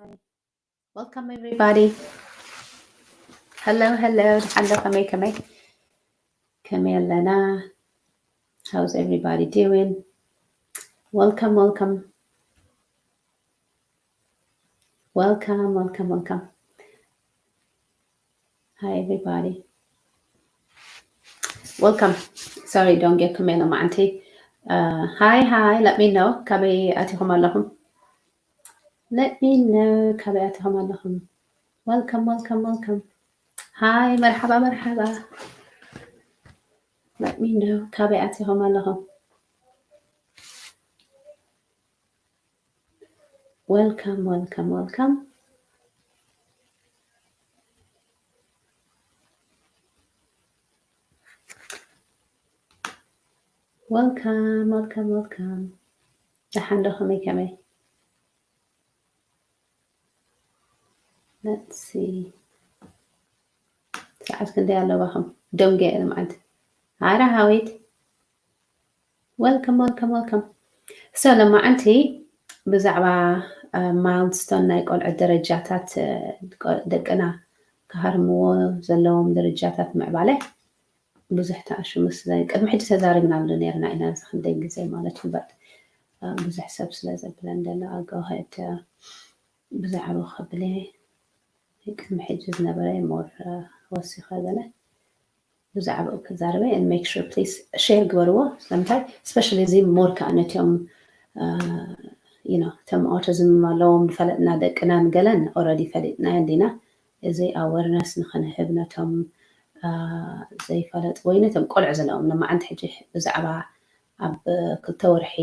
Welcome everybody. Hello, hello. ደሓን ዶ? ከመይ ከመይ ከመይ ኣለና? How's everybody doing? Welcome, welcome. Welcome, welcome, welcome. Hi everybody. Welcome. Sorry, don't get ከመይ ሎማዓንቲ። Uh, hi, hi. Let me know ካበይ ኣቲኹም ኣለኹም። Let me know ካበይ ኣቲኹም ኣለኹም። Welcome, welcome, welcome. Hi, መርሓባ መርሓባ። Let me know ካበይ ኣቲኹም ኣለኹም። Welcome, welcome, welcome. Welcome, welcome, welcome. ደሓን ዶ? ከመይ ከመይ? Let's see. ሰዓት ክንደይ ኣለባኹም? ደንጎየ ሎማዓንቲ። ኣረ ሃዊት። Welcome, welcome, welcome. So ሎማዓንቲ ብዛዕባ ማይልስቶን ናይ ቆልዑ ደረጃታት፣ ደቅና ክሃርምዎ ዘለዎም ደረጃታት ምዕባለ ብዙሕ ተኣሽሙ ስለ ቅድሚ ሕጂ ተዛሪብናሉ ነርና ኢና፣ እዚ ክንደይ ግዜ ማለት እዩ። But ብዙሕ ሰብ ስለ ዘብለን ደለ ኣጋውሀድ ብዛዕባ ከብለ ቅድሚ ሕጂ ዝነበረ more ወሲኸ ገለ ብዛዕባኡ ክዛረበ and make sure please share ግበርዎ። ስለምንታይ? Especially እዚ more ከዓ ነቲኦም you know እቶም autism ኣለዎም ዝፈለጥና ደቅናን ገለን already ፈሊጥናዮ እንዲና። እዚ awareness ንኽንህብ ነቶም ዘይፈለጡ ወይ ነቶም ቆልዑ ዘለዎም ሎማዓንቲ ሕጂ ብዛዕባ ኣብ ክልተ ወርሒ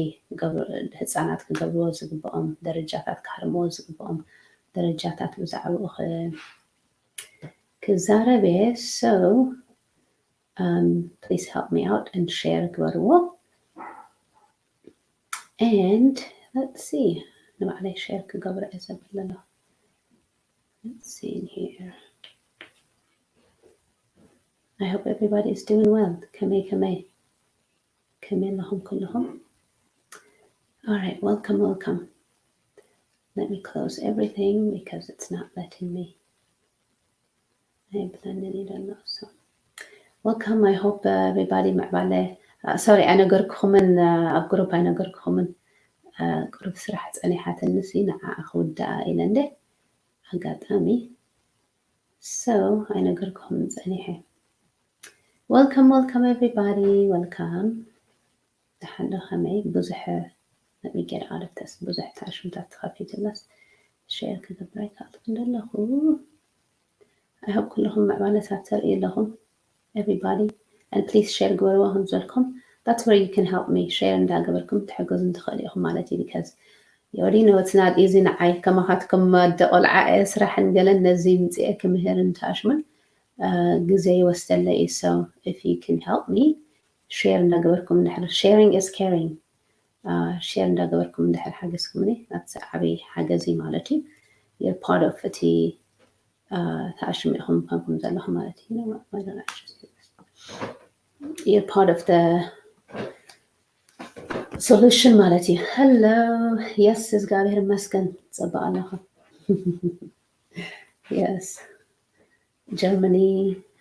ህፃናት ክገብርዎ ዝግብኦም ደረጃታት ክሃርምዎ ዝግብኦም ደረጃታት ብዛዕባኡ ክዛረብ እየ። So please help me out and share ግበርዎ። And let's see ንባዕለይ share ክገብሮ እየ ዘብል ኣለኹ። Let's see in here. I hope everybody is doing well. ከመይ ከመይ ከመይ ኣለኹም ኩልኹም? All right, welcome, welcome. Let me close everything because it's not letting me. ኣይብለንን ኢለ ኣሎ። So welcome, I hope everybody ምዕባለ። Sorry ኣይነገርኩኹምን፣ ኣብ group ኣይነገርኩኹምን። ቁሩብ ስራሕ ጸኒሓትኒ ሲ ንዓኣ ክውድኣ ኢለ እንደ ኣጋጣሚ። So ኣይነገርኩኹምን ጸኒሐ። Welcome, welcome everybody, welcome. ደሓን ዶ? ከመይ? ብዙሕ let me get out of this። ብዙሕ ተኣሽምታት ተኸፊትላስ share ክገብር ኣይከኣልኩን ዘለኹ። I hope ኩልኹም ምዕባለታት ተርእዩ ኣለኹም everybody, and please share ግበርዎ ከም ዝበልኩም። That's where you can help me። Share እንዳገበርኩም ትሕግዙን ትኽእሉ ኢኹም ማለት እዩ። Because you already know it's not easy። ንዓይ ከማኻትኩም ኣደ ቆልዓ እየ፣ ስራሕን ገለን ነዚ ምፅኤ ክምህርን ተኣሽሙን ግዜ ይወስደለይ እዩ። So if you can help me share እንዳገበርኩም እንድሕር፣ sharing is caring። Share እንዳገበርኩም እንድሕር ሓገዝኩምኒ that's ዓብይ ሓገዝ እዩ ማለት እዩ። You're part of እቲ ተኣሽሙ ኢኹም ከምኩም ዘለኹም ማለት እዩ። You're part of the solution ማለት እዩ። Hello, yes፣ እግዚኣብሔር ይመስገን። ጽቡቕ ኣለኹ። Yes. Germany,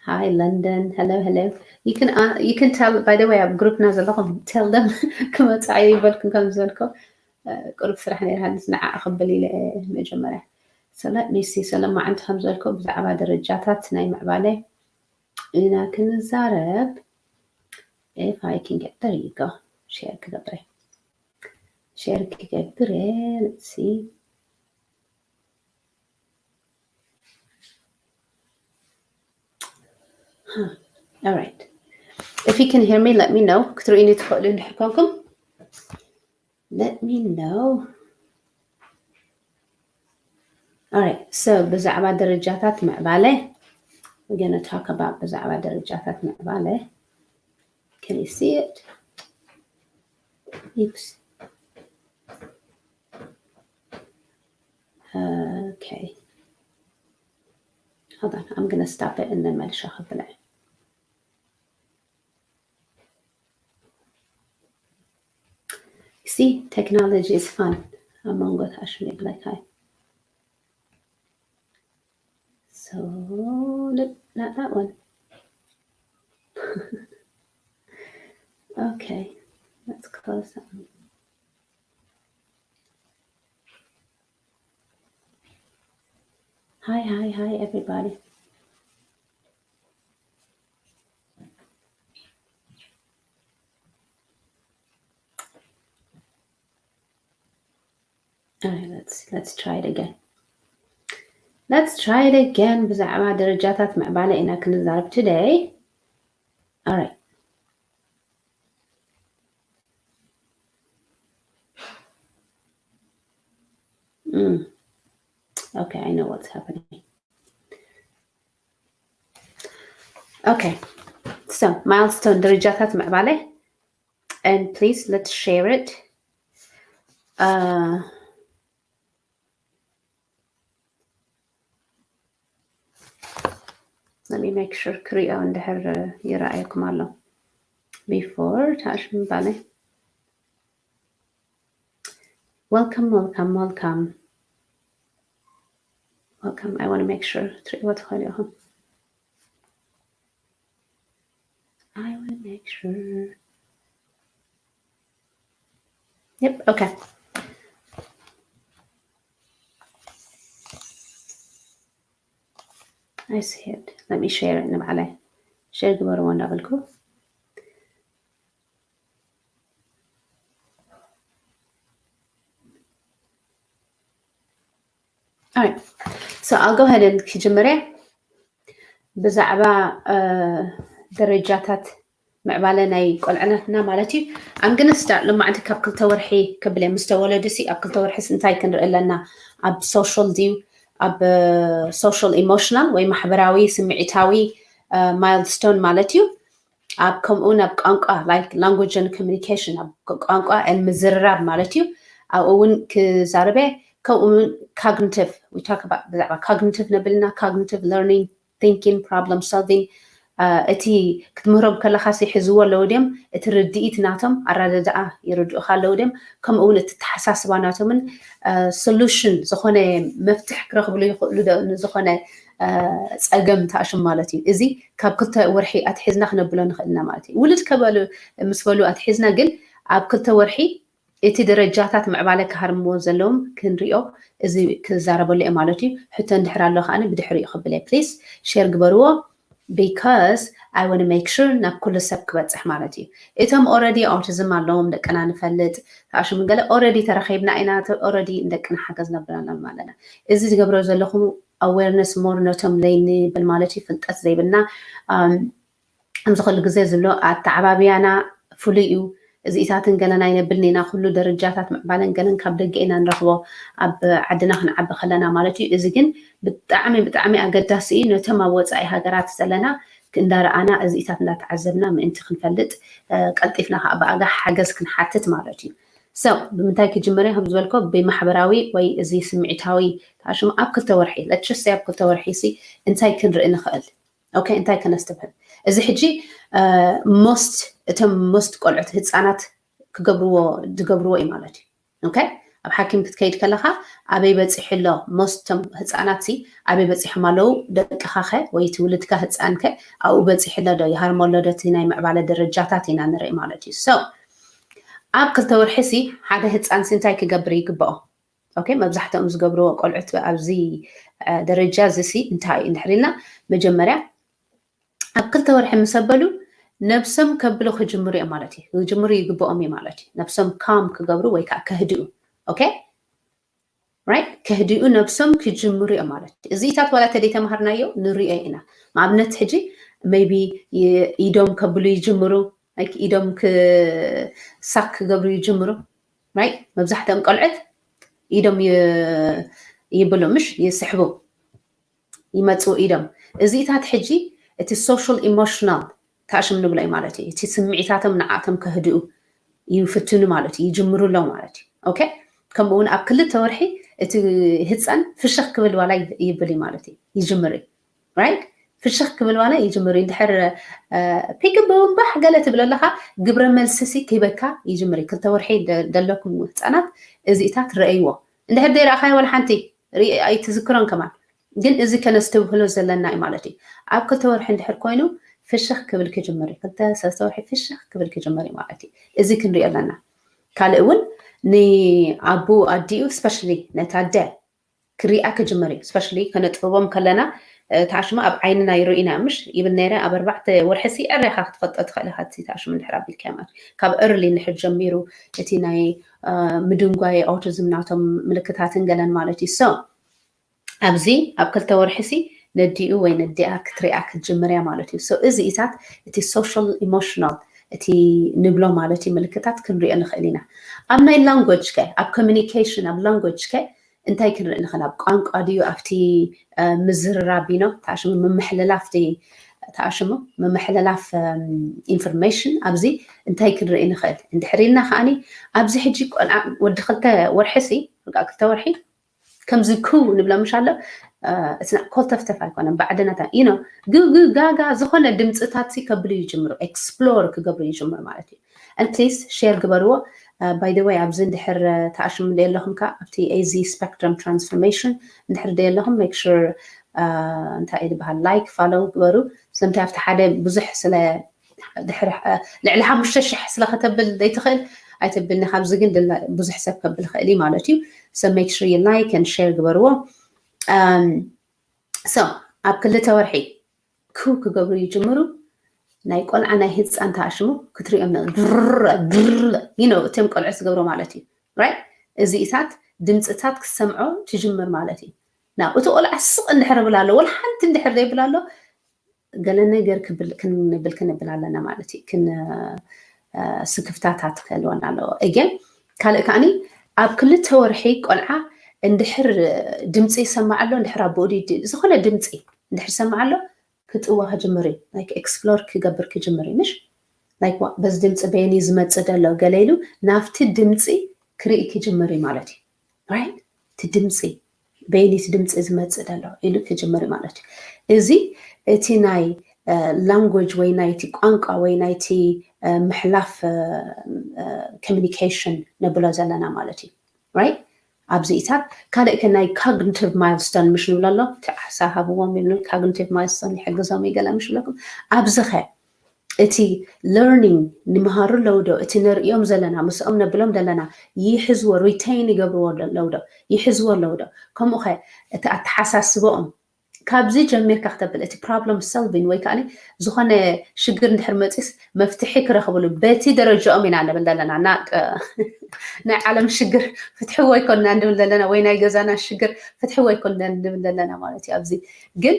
hi London, hello, hello. You can, uh, you can tell, by the way, ኣብ group ና ዘለኹም tell them ክመጽእ እየ ይበልኩም ከም ዝበልኩ ቁሩብ ስራሕ ነይርሃንስ ንዓ ክብል ኢለ መጀመርያ። So let me see። So ሎማዓንቲ ከም ዝበልኩ ብዛዕባ ደረጃታት ናይ ምዕባለ ኢና ክንዛረብ። If I can get, there you go. Share ክገብረ share ክገብረ let's see. Huh. All right. If you can hear me, let me know. ክትርእዩኒ ትኽእሉ እንድሕር ኮንኩም let me know. All right. So ብዛዕባ ደረጃታት ምዕባለ we're gonna talk about ብዛዕባ ደረጃታት ምዕባለ። Can you see it? Oops. Okay. Hold on, I'm gonna stop it and then መልሻ ከብለ። See, technology is fun. ኣብ መንጎ ተኣሽሙ ይብለካ። Oh, no, not that one. Okay, let's close that one. Hi, hi, hi, everybody. All right, let's let's try it again. Let's try it again. ብዛዕባ ደረጃታት ምዕባለ ኢና ክንዛረብ today. All right. Mm. Okay, I know what's happening. Okay, so milestone ደረጃታት ምዕባለ, and please let's share it. Uh, let me make sure ክሪኦ እንድሕር ይረኣየኩም ኣሎ before ታሽ ምባለ። Welcome, welcome, welcome. Welcome. I want to make sure ትሪእዎ ትኽእሉ ኢኹም። I want to make sure. Yep, okay. I see it. Let me share it ንባዕላይ። ሼር ግበርዎ እንዳበልኩ። All right. So I'll go ahead and ክጅምር እየ። ብዛዕባ ደረጃታት ምዕባለ ናይ ቆልዕነትና ማለት እዩ። I'm gonna start ሎማዕንቲ ካብ ክልተ ወርሒ ክብል እየ። ምስ ተወለዱ ሲ ኣብ ክልተ ወርሒ ሲ እንታይ ክንርኢ ኣለና? ኣብ social ድዩ? ኣብ social emotional ወይ ማሕበራዊ ስምዒታዊ milestone ማለት እዩ። ኣብ ከምኡ እውን ኣብ ቋንቋ like language and communication ኣብ ቋንቋ and ምዝርራብ ማለት እዩ። ኣብኡ እውን ክዛረበ ከምኡ እውን cognitive we talk about ብዛዕባ cognitive ነብልና cognitive learning thinking problem solving እቲ ክትምህሮም ከለኻ ሲ ሒዝዎ ኣለዉ ድዮም እቲ ርድኢት ናቶም ኣረዳድኣ ይርድኡኻ ኣለዉ ድዮም ከምኡ እውን እቲ ተሓሳስባ ናቶምን solution ዝኾነ መፍትሕ ክረኽብሉ ይኽእሉ ዶ ዝኾነ ፀገም ተኣሽም ማለት እዩ። እዚ ካብ ክልተ ወርሒ ኣትሒዝና ክነብሎ ንኽእል ኢና ማለት እዩ። ውልድ ከበሉ ምስ በሉ ኣትሒዝና ግን ኣብ ክልተ ወርሒ እቲ ደረጃታት ምዕባለ ክሃርምዎ ዘለዎም ክንሪኦ እዚ ክዛረበሉ እየ ማለት እዩ። ሕቶ እንድሕር ኣሎ ከዓኒ ብድሕሪኡ ክብል እየ። Please share ግበርዎ because I want to make sure ናብ ኩሉ ሰብ ክበፅሕ ማለት እዩ። እቶም already autism ኣለዎም ደቅና ንፈልጥ ተኣሽም ገለ already ተረኺብና ኢና already ንደቅና ሓገዝ ነብለና ኣለና ማለት እዩ። እዚ ዝገብሮ ዘለኹ awareness more ነቶም ለይ ንብል ማለት እዩ ፍልጠት ዘይብልና ከምዚ ኩሉ ግዜ ዝብሎ ኣተዓባብያና ፍሉይ እዩ። እዚኢታትን ገለን ኣይነብልን ኢና ኩሉ ደረጃታት ምዕባለን ገለን ካብ ደገ ኢና ንረኽቦ ኣብ ዓድና ክንዓቢ ከለና ማለት እዩ። እዚ ግን ብጣዕሚ ብጣዕሚ ኣገዳሲ እዩ ነቶም ኣብ ወፃኢ ሃገራት ዘለና እንዳረኣና እዚኢታት እንዳተዓዘብና ምእንቲ ክንፈልጥ ቀልጢፍና ከዓ ብኣጋ ሓገዝ ክንሓትት ማለት እዩ። So ብምንታይ ክጅምር እየ ከም ዝበልኮ ብማሕበራዊ ወይ እዚ ስምዒታዊ ተኣሽሙ ኣብ ክልተ ወርሒ let's just say ኣብ ክልተ ወርሒ ሲ እንታይ ክንርኢ ንኽእል okay እንታይ ከነስተብህል እዚ ሕጂ most እቶም most ቆልዑት ህፃናት ክገብርዎ ዝገብርዎ እዩ ማለት እዩ okay ኣብ ሓኪም ክትከይድ ከለኻ ኣበይ በፂሑ ኣሎ most እቶም ህፃናት ሲ ኣበይ በፂሖም ኣለዉ ደቅኻ ኸ ወይ ትውልድካ ህፃን ከ ኣብኡ በፂሑ ኣሎ ዶ ይሃርሞ ኣሎ ዶ እቲ ናይ ምዕባለ ደረጃታት ኢና ንርኢ ማለት እዩ so ኣብ ክልተ ወርሒ ሲ ሓደ ህፃን ሲ እንታይ ክገብር ይግብኦ okay መብዛሕትኦም ዝገብርዎ ቆልዑት ኣብዚ ደረጃ እዚ ሲ እንታይ እዩ እንድሕር ኢልና መጀመርያ ኣብ ክልተ ወርሒ ምስ ኣበሉ ነብሶም ከብሉ ክጅምሩ እዮም ማለት እዩ ክጅምሩ ይግብኦም እዩ ማለት እዩ ነብሶም calm ክገብሩ ወይ ከዓ ከህድኡ okay right ከህድኡ ነብሶም ክጅምሩ እዮም ማለት እዩ እዚታት ዋላ ተደይተማሃርናዮ ንሪኦ ኢና ንኣብነት ሕጂ maybe ኢዶም ከብሉ ይጅምሩ ኢዶም ሳክ ክገብሩ ይጅምሩ right መብዛሕትኦም ቆልዑት ኢዶም ይብሉ ምሽ ይስሕቡ ይመፅኡ ኢዶም እዚታት ሕጂ እቲ social emotional ተኣሽም ንብሎ እዩ ማለት እዩ እቲ ስምዒታቶም ንዓቶም ከህድኡ ይፍትኑ ማለት እዩ ይጅምሩ ኣለዉ ማለት እዩ okay ከምኡ እውን ኣብ ክልተ ወርሒ እቲ ህፃን ፍሽኽ ክብል ዋላ ይብል እዩ ማለት እዩ ይጅምር እዩ right ፍሽኽ ክብል ዋላ ይጅምር እዩ እንድሕር ፒግበውን ባሕ ገለ ትብል ኣለኻ ግብረ መልስሲ ክህበካ ይጅምር እዩ ክልተ ወርሒ ደለኩም ህፃናት እዚኢታት ረእይዎ እንድሕር ዘይረእኻዮ ዋላ ሓንቲ ኣይትዝክሮን ከማን ግን እዚ ከነስተብህሎ ዘለና እዩ ማለት እዩ። ኣብ ክልተ ወርሒ እንድሕር ኮይኑ ፍሽኽ ክብል ክጅምር እዩ። ክልተ ሰለስተ ወርሒ ፍሽኽ ክብል ክጅምር እዩ ማለት እዩ። እዚ ክንሪኦ ኣለና። ካልእ እውን ንኣቡ ኣዲኡ ስፐሻሊ ነታ ኣደ ክሪኣ ክጅምር እዩ። ስፐሻሊ ከነጥብቦም ከለና ተኣሽሙ ኣብ ዓይንና ይርኢና ምሽ ይብል ነይረ። ኣብ ኣርባዕተ ወርሒ ሲ ዕሬኻ ክትፈልጦ ትኽእል ኢኻ። እቲ ተኣሽሙ እንድሕር ኣቢልካዮ ማለት ካብ እርሊ እንድሕር ጀሚሩ እቲ ናይ ምድንጓይ ኣውቲዝም ናቶም ምልክታትን ገለን ማለት እዩ። ሶ ኣብዚ ኣብ ክልተ ወርሒ ሲ ነዲኡ ወይ ነዲኣ ክትሪኣ ክትጅምር እያ ማለት እዩ። ሶ እዚ ኢታት እቲ ሶሻል ኢሞሽናል እቲ ንብሎ ማለት እዩ ምልክታት ክንሪኦ ንኽእል ኢና። ኣብ ናይ ላንጎጅ ከ ኣብ ኮሚኒኬሽን ኣብ ላንጎጅ ከ እንታይ ክንርኢ ንኽእል? ኣብ ቋንቋ ድዩ ኣብቲ ምዝርራብ ቢኖ ተኣሽሙ ምምሕልላፍ ተኣሽሙ ምምሕልላፍ ኢንፎርሜሽን ኣብዚ እንታይ ክንርኢ ንኽእል? እንድሕር ኢልና ከዓኒ ኣብዚ ሕጂ ቆልዓ ወዲ ክልተ ወርሒ ሲ ክልተ ወርሒ ከምዚ ክው ንብሎ ምሽ ኣሎ ኮልተፍተፍ ኣይኮነን ባዕድነታ ኢኖ ግግ ጋጋ ዝኾነ ድምፅታት ከብሉ ይጅምሩ ኤክስፕሎር ክገብሩ ይጅምሩ ማለት እዩ። And please share ግበርዎ። By the way ኣብዚ እንድሕር ተኣሽሙ ደየለኹም ከ ኣብቲ ኤዚ ስፐክትረም ትራንስፎርሜሽን እንድሕር ደየለኹም make sure እንታይ እዩ ዝበሃል ላይክ ፋሎው ግበሩ። ስለምንታይ ኣብቲ ሓደ ብዙሕ ስለ ድሕሪ ልዕሊ ሓሙሽተ ሽሕ ስለ ከተብል ዘይትኽእል ኣይተብልኒ። ካብዚ ግን ብዙሕ ሰብ ከብል ይኽእል እዩ ማለት እዩ። So make sure you like and share ግበርዎ። So ኣብ ክልተ ወርሒ ክው ክገብሩ ይጅምሩ። ናይ ቆልዓ ናይ ህፃን ተኣሽሙ ክትሪኦም ድር ድር you know እቶም ቆልዑ ዝገብሮ ማለት እዩ። Right? እዚ ኢታት ድምፅታት ክሰምዖ ትጅምር ማለት እዩ። ናብ እቲ ቆልዓ ስቕ እንድሕር ብላ ኣሎ ወላ ሓንቲ እንድሕር ዘይብላ ኣሎ ገለ ነገር ክንብል ክንብል ኣለና ማለት እዩ። ስክፍታታት ክህልወና ኣለዎ። Again ካልእ ከዓኒ ኣብ ክልተ ወርሒ ቆልዓ እንድሕር ድምፂ ይሰማዕ ኣሎ እንድሕር ኣቦኡ ዝኾነ ድምፂ እንድሕር ይሰማዕ ኣሎ ክጥዋ ክጅምር እዩ። Like explore ክገብር ክጅምር እዩ ምሽ like በዚ ድምፂ በየኒ ዝመፅእ ደሎ ገለ ኢሉ ናብቲ ድምፂ ክርኢ ክጅምር እዩ ማለት እዩ። Right? እቲ ድምፂ በየኒ እቲ ድምፂ ዝመፅእ ደሎ ኢሉ ክጅምር እዩ ማለት እዩ። እዚ እቲ ናይ ላንጉጅ ወይ ናይቲ ቋንቋ ወይ ናይቲ ምሕላፍ ኮሚኒኬሽን ነብሎ ዘለና ማለት እዩ። Right? ኣብዚ ኢታት ካልእ ከ ናይ cognitive milestone ምሽ ንብሎ ኣሎ እቲ ዓሳ ሃብዎም ይብሉ cognitive milestone ይሕግዞም ይገለ ምሽ ብለኩም ኣብዚ ኸ እቲ learning ንምሃሩ ኣለዉ ዶ እቲ ንርእዮም ዘለና ምስኦም ነብሎም ዘለና ይሕዝዎ retain ይገብርዎ ኣለዉ ዶ ይሕዝዎ ኣለዉ ዶ ከምኡ ኸ እቲ ኣተሓሳስበኦም ካብዚ ጀሚርካ ክተብል እቲ problem solving ወይ ከዓ ዝኾነ ሽግር እንድሕር መፂስ መፍትሒ ክረኽብሉ በቲ ደረጃኦም ኢና ንብል ዘለና ናይ ዓለም ሽግር ፍትሕዎ ኣይኮንና ንብል ዘለና ወይ ናይ ገዛና ሽግር ፍትሕዎ ኣይኮንና ንብል ዘለና ማለት እዩ። ኣብዚ ግን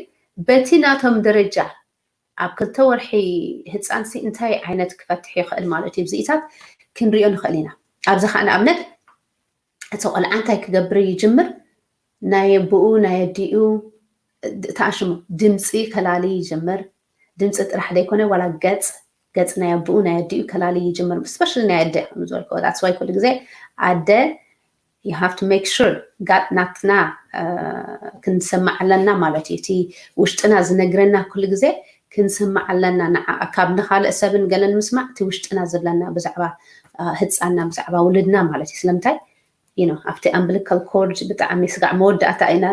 በቲ ናቶም ደረጃ ኣብ ክልተ ወርሒ ህፃንሲ እንታይ ዓይነት ክፈትሕ ይኽእል ማለት እዩ። ብዚኢታት ክንሪኦ ንኽእል ኢና። ኣብዚ ከዓ ንኣብነት እቲ ቆልዓ እንታይ ክገብር ይጅምር ናይ ኣቦኡ ናይ ኣዲኡ ተኣሽሙ ድምፂ ከላሊ ይጅምር። ድምፂ ጥራሕ ዘይኮነ ዋላ ገፅ ገፅ ናይ ኣቦኡ ናይ ኣዲኡ ከላሊ ይጅምር። Especially ናይ ኣደ ከምዝበልክዎ that's why ኩሉ ግዜ ኣደ you have to make sure ጋጥ ናትና ክንሰማዕ ኣለና ማለት እዩ። እቲ ውሽጥና ዝነግረና ኩሉ ግዜ ክንሰማዕ ኣለና። ንዓ ካብ ንካልእ ሰብን ገለን ምስማዕ እቲ ውሽጥና ዝብለና ብዛዕባ ህፃና ብዛዕባ ውልድና ማለት እዩ። ስለምንታይ you know ኣብቲ umbilical cord ብጣዕሚ ስጋዕ መወዳእታ ኢና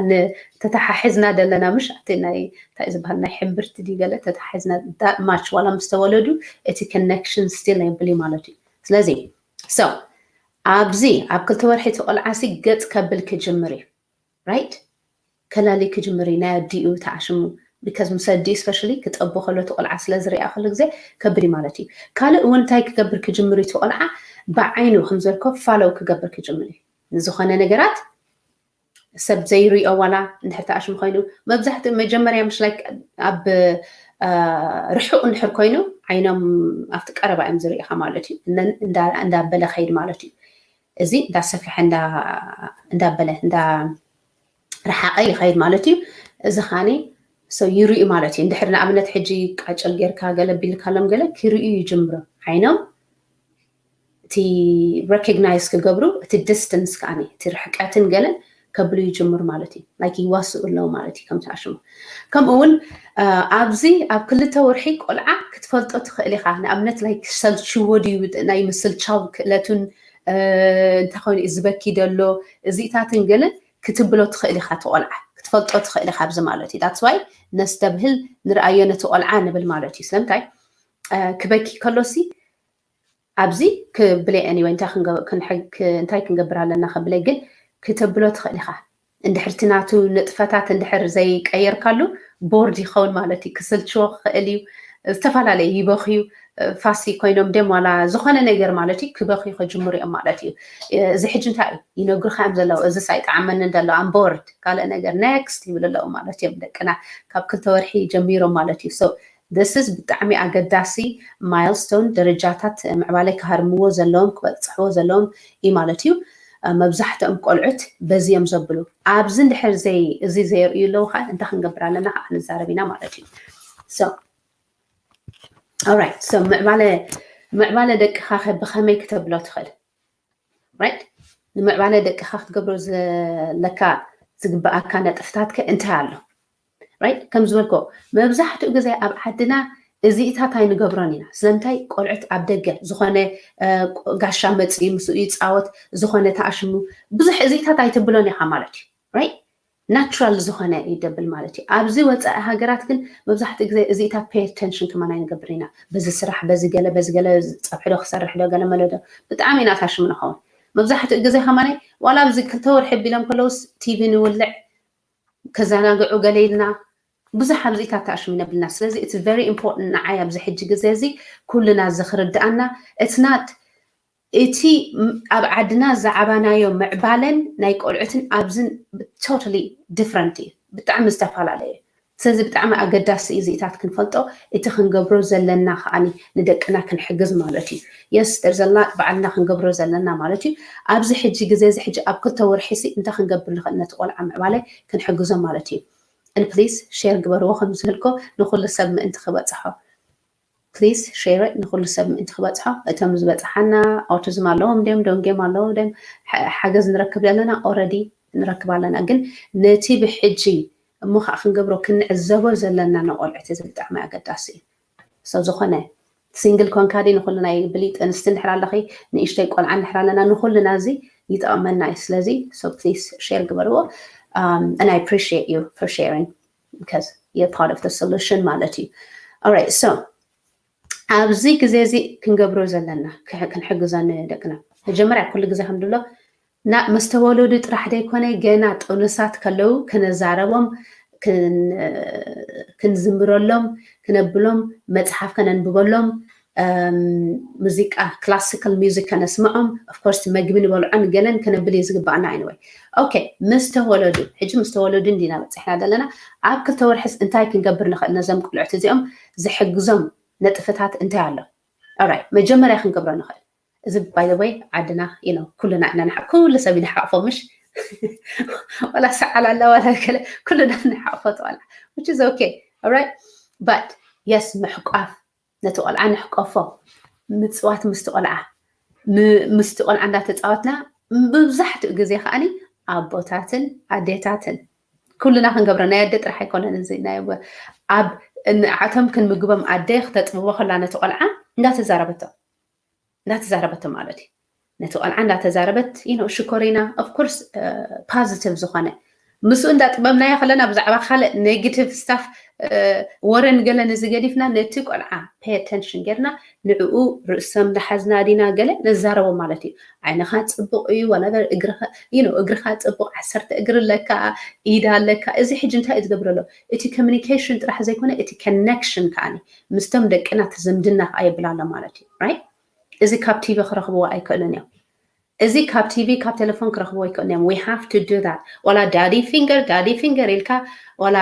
ተተሓሒዝና ዘለና ምሽ ኣብቲ ናይ እንታይ ዝበሃል ናይ ሕምብርቲ ድዩ ገለ ተተሓሒዝና that much ዋላ ምስ ተወለዱ እቲ connection still የብል እዩ ማለት እዩ። ስለዚ so ኣብዚ ኣብ ክልተ ወርሒ እቲ ቆልዓሲ ገፅ ከብል ክጅምር እዩ። Right? ከላሊ ክጅምር እዩ ናይ ኣዲኡ ተዓሽሙ because ምስ ኣዲኡ especially ክጠቡ ከሎ እቲ ቆልዓ ስለ ዝሪኣ ኩሉ ግዜ ከብድ እዩ ማለት እዩ። ካልእ እውን እንታይ ክገብር ክጅምር እዩ እቲ ቆልዓ ብዓይኑ ከም ዝበልኮ follow ክገብር ክጅምር እዩ። ንዝኾነ ነገራት ሰብ ዘይሪኦ ዋላ እንድሕር ተኣሽሙ ኮይኑ መብዛሕትኡ መጀመርያ ምሽ like ኣብ ርሑቕ እንድሕር ኮይኑ ዓይኖም ኣብቲ ቀረባ እዮም ዝሪኢኻ ማለት እዩ። እንዳበለ ከይድ ማለት እዩ። እዚ እንዳሰፍሐ እንዳበለ እንዳረሓቐ ይኸይድ ማለት እዩ። እዚ ኻኒ ይርኢ ማለት እዩ። እንድሕር ንኣብነት ሕጂ ቃጭል ጌርካ ገለ ቢልካሎም ገለ ክርእዩ ይጅምሩ ዓይኖም እቲ recognize ክገብሩ እቲ distance ከዓኒ እቲ ርሕቀትን ገለን ከብሉ ይጅምሩ ማለት እዩ። Like ይዋስኡ ኣለዉ ማለት እዩ ከምቲ ኣሽሙ። ከምኡ እውን ኣብዚ ኣብ ክልተ ወርሒ ቆልዓ ክትፈልጦ ትኽእል ኢኻ። ንኣብነት like ሰልችዎ ድዩ ናይ ምስልቻው ክእለቱን እንታይ ኮይኑ እዩ ዝበኪ ደሎ እዚእታትን ገለን ክትብሎ ትኽእል ኢኻ። እቲ ቆልዓ ትፈልጦ ትኽእል ኢኻ ኣብዚ ማለት እዩ። That's why ነስተብህል፣ ንርኣዮ ነቲ ቆልዓ ንብል ማለት እዩ። ስለምንታይ ክበኪ ከሎሲ ኣብዚ ክብለ፣ anyway፣ እንታይ ክንገብር ኣለና ክብለ፣ ግን ክተብሎ ትኽእል ኢኻ። እንድሕር እቲ ናቱ ንጥፈታት እንድሕር ዘይቀየርካሉ፣ bored ይኸውን ማለት እዩ። ክስልችዎ ክኽእል እዩ። ዝተፈላለየ ይበኽዩ፣ ፋሲ ኮይኖም ደም ዋላ ዝኾነ ነገር ማለት እዩ፣ ክበኽዩ ከጅምሩ እዮም ማለት እዩ። እዚ ሕጂ እንታይ እዩ ይነግሩኻ እዮም ዘለዉ? እዚስ ኣይጠዓመንን ዘሎ፣ I'm bored፣ ካልእ ነገር፣ next ይብሉ ኣለዉ ማለት እዮም። ደቅና ካብ ክልተ ወርሒ ጀሚሮም ማለት እዩ። So this is ብጣዕሚ ኣገዳሲ milestone፣ ደረጃታት ምዕባለ ክሃርምዎ ዘለዎም፣ ክበፅሕዎ ዘለዎም እዩ ማለት እዩ። መብዛሕትኦም ቆልዑት በዚ እዮም ዘብሉ። ኣብዚ እንድሕር ዘይ-፣ እዚ ዘየርእዩ ኣለዉ ከዓ እንታይ ክንገብር ኣለና ከዓ ክንዛረብ ኢና ማለት እዩ። So alright፣ so ምዕባለ፣ ምዕባለ ደቅኻ ከ ብኸመይ ክተብሎ ትኽእል? Right? ንምዕባለ ደቅኻ ክትገብሮ ዘለካ ዝግበኣካ ነጥፍታት ከ እንታይ ኣሎ? Right? ከም ዝበልኮ መብዛሕትኡ ግዜ ኣብ ዓድና እዚኢታት ኣይንገብሮን ኢና። ስለምንታይ? ቆልዑት ኣብ ደገ ዝኾነ ጋሻ መፅኡ ምስኡ ይፃወት፣ ዝኾነ ተኣሽሙ፣ ብዙሕ እዚኢታት ኣይትብሎን ኢኻ ማለት እዩ። Right? ናቹራል ዝኾነ ይደብል ማለት እዩ። ኣብዚ ወፃኢ ሃገራት ግን መብዛሕትኡ ግዜ እዚኢታት pay attention ከማን ኣይንገብር ኢና። በዚ ስራሕ፣ በዚ ገለ፣ በዚ ገለ፣ ፀብሒ ዶ ክሰርሕ ዶ፣ ገለ መለ ዶ፣ ብጣዕሚ ኢና ታሽሙ ንኸውን። መብዛሕትኡ ግዜ ከማን ዋላ ኣብዚ ክልተ ወርሒ ቢሎም ከለውስ ቲቪ ንውልዕ፣ ከዘናግዑ ገለ ኢልና፣ ብዙሕ ኣብዚኢታት ታሽሙ ይነብልና። ስለዚ it's very important ንዓይ ኣብዚ ሕጂ ግዜ እዚ ኩልና እዚ ክርድኣና፣ it's not እቲ ኣብ ዓድና ዝዓባናዮ ምዕባለን ናይ ቆልዑትን ኣብዝን totally different እዩ። ብጣዕሚ ዝተፈላለየ። ስለዚ ብጣዕሚ ኣገዳሲ እዩ እዚኢታት ክንፈልጦ፣ እቲ ክንገብሮ ዘለና ከዓኒ ንደቅና ክንሕግዝ ማለት እዩ። Yes፣ there's a lot ባዕልና ክንገብሮ ዘለና ማለት እዩ። ኣብዚ ሕጂ ግዜ እዚ ሕጂ ኣብ ክልተ ወርሒ ሲ እንታይ ክንገብር ንኽእል ነቲ ቆልዓ ምዕባለ ክንሕግዞ ማለት እዩ። And please share ግበርዎ ከም ዝህልኮ ንኹሉ ሰብ ምእንቲ ክበፅሖ። Please share it ንኹሉ ሰብ ምእንቲ ክበፅሖ። እቶም ዝበፅሓና ኣውቲዝም ኣለዎም ድዮም፣ ዶንጌም ኣለዎ ድዮም፣ ሓ-፣ ሓገዝ ንረክብ ዘለና already ንረክብ ኣለና። ግን ነቲ ብሕጂ እሞ ከዓ ክንገብሮ ክንዕዘቦ ዘለና ንቆልዑት እዚ ብጣዕሚ ኣገዳሲ እዩ። So ዝኾነ ሲንግል ኮንካ ድዩ፣ ንኹሉ ናይ ብሊጥ ኣንስቲ እንድሕር ኣለኺ፣ ንእሽተይ ቆልዓ እንድሕር ኣለና፣ ንኹልና እዚ ይጠቕመና እዩ። ስለዚ so please share ግበርዎ። Um, and I appreciate you for sharing because you're part of the solution ማለት እዩ። Alright፣ so ኣብዚ ግዜ እዚ ክንገብሮ ዘለና ክሕ-፣ ክንሕግዞ ንደቅና፣ መጀመርያ ኩሉ ግዜ ከም ድብሎ ና-፣ ምስ ተወለዱ ጥራሕ ዘይኮነ ገና ጥኑሳት ከለዉ ክነዛረቦም፣ ክን-፣ ክንዝምረሎም፣ ክነብሎም፣ መፅሓፍ ከነንብበሎም፣ እም፣ ሙዚቃ፣ ክላሲካል ሚውዚክ ከነስምዖም፣ of course መግቢ ንበልዖን ገለን ከነብል እዩ ዝግባኣና። Anyway፣ okay፣ ምስ ተወለዱ፣ ሕጂ ምስ ተወለዱ እንዲና በፂሕና ዘለና፣ ኣብ ክልተ ወርሕስ እንታይ ክንገብር ንኽእል ነዞም ቆልዑት እዚኦም ዝሕግዞም ነጥፍታት እንታይ ኣሎ? Alright፣ መጀመርያ ክንገብሮ ንኽእል፣ እዚ by the way ዓድና፣ you know፣ ኩልና ኢና ንሓ-፣ ኩሉ ሰብ ይንሓቕፎ፣ ምሽ? ዋላ ሰዓል ኣላ፣ ዋላ ገለ፣ ኩልና ንሓቕፎ ጠዋላ፣ which is okay። Alright፣ but yes፣ ምሕቋፍ፣ ነቲ ቆልዓ ንሕቆፎ፣ ምፅዋት ምስቲ ቆልዓ፣ ም-፣ ምስቲ ቆልዓ እንዳተፃወትና፣ መብዛሕትኡ ግዜ ከዓኒ ኣቦታትን ኣዴታትን፣ ኩልና ክንገብሮ፣ ናይ ኣደ ጥራሕ ኣይኮነን እዚ፣ ናይ ኣቦ-፣ ኣብ ንዓቶም ክንምግቦም ኣደ ክተጥብቦ ከላ ነቲ ቆልዓ እንዳተዛረበቶ፣ እንዳተዛረበቶ ማለት እዩ። ነቲ ቆልዓ እንዳተዛረበት፣ you know፣ ሽኮሪና፣ of course፣ እ፣ ፓዚቲቭ ዝኾነ ምስኡ እንዳጥበብናዮ ከለና ብዛዕባ ካልእ ኔጌቲቭ ስታፍ፣ እ፣ ወረን ገለን እዚ ገዲፍና ነቲ ቆልዓ ፔይ ኣተንሽን ጌርና ንዕኡ ርእሰም እንዳሓዝና ዲና ገለ ነዛረቦ ማለት እዩ። ዓይንኻ ጽቡቕ እዩ፣ whatever፣ እግርኻ፣ you know፣ እግርኻ ጽቡቕ፣ ዓሰርተ እግሪ ኣለካ፣ ኢድ ኣለካ። እዚ ሕጂ እንታይ እዩ ዝገብር ዘሎ? እቲ ኮሚኒኬሽን ጥራሕ ዘይኮነ እቲ ኮኔክሽን ከኣ ምስቶም ደቅና እቲ ዝምድና ከኣ የብል ኣሎ ማለት እዩ። ራይት? እዚ ካብ ቲቪ ክረኽብዎ ኣይክእሉን እዮም። እዚ ካብ ቲቪ ካብ ቴሌፎን ክረኽብዎ ኣይክእሉን እዮም። We have to do that። ዋላ ዳዲ ፊንገር፣ ዳዲ ፊንገር ኢልካ፣ ዋላ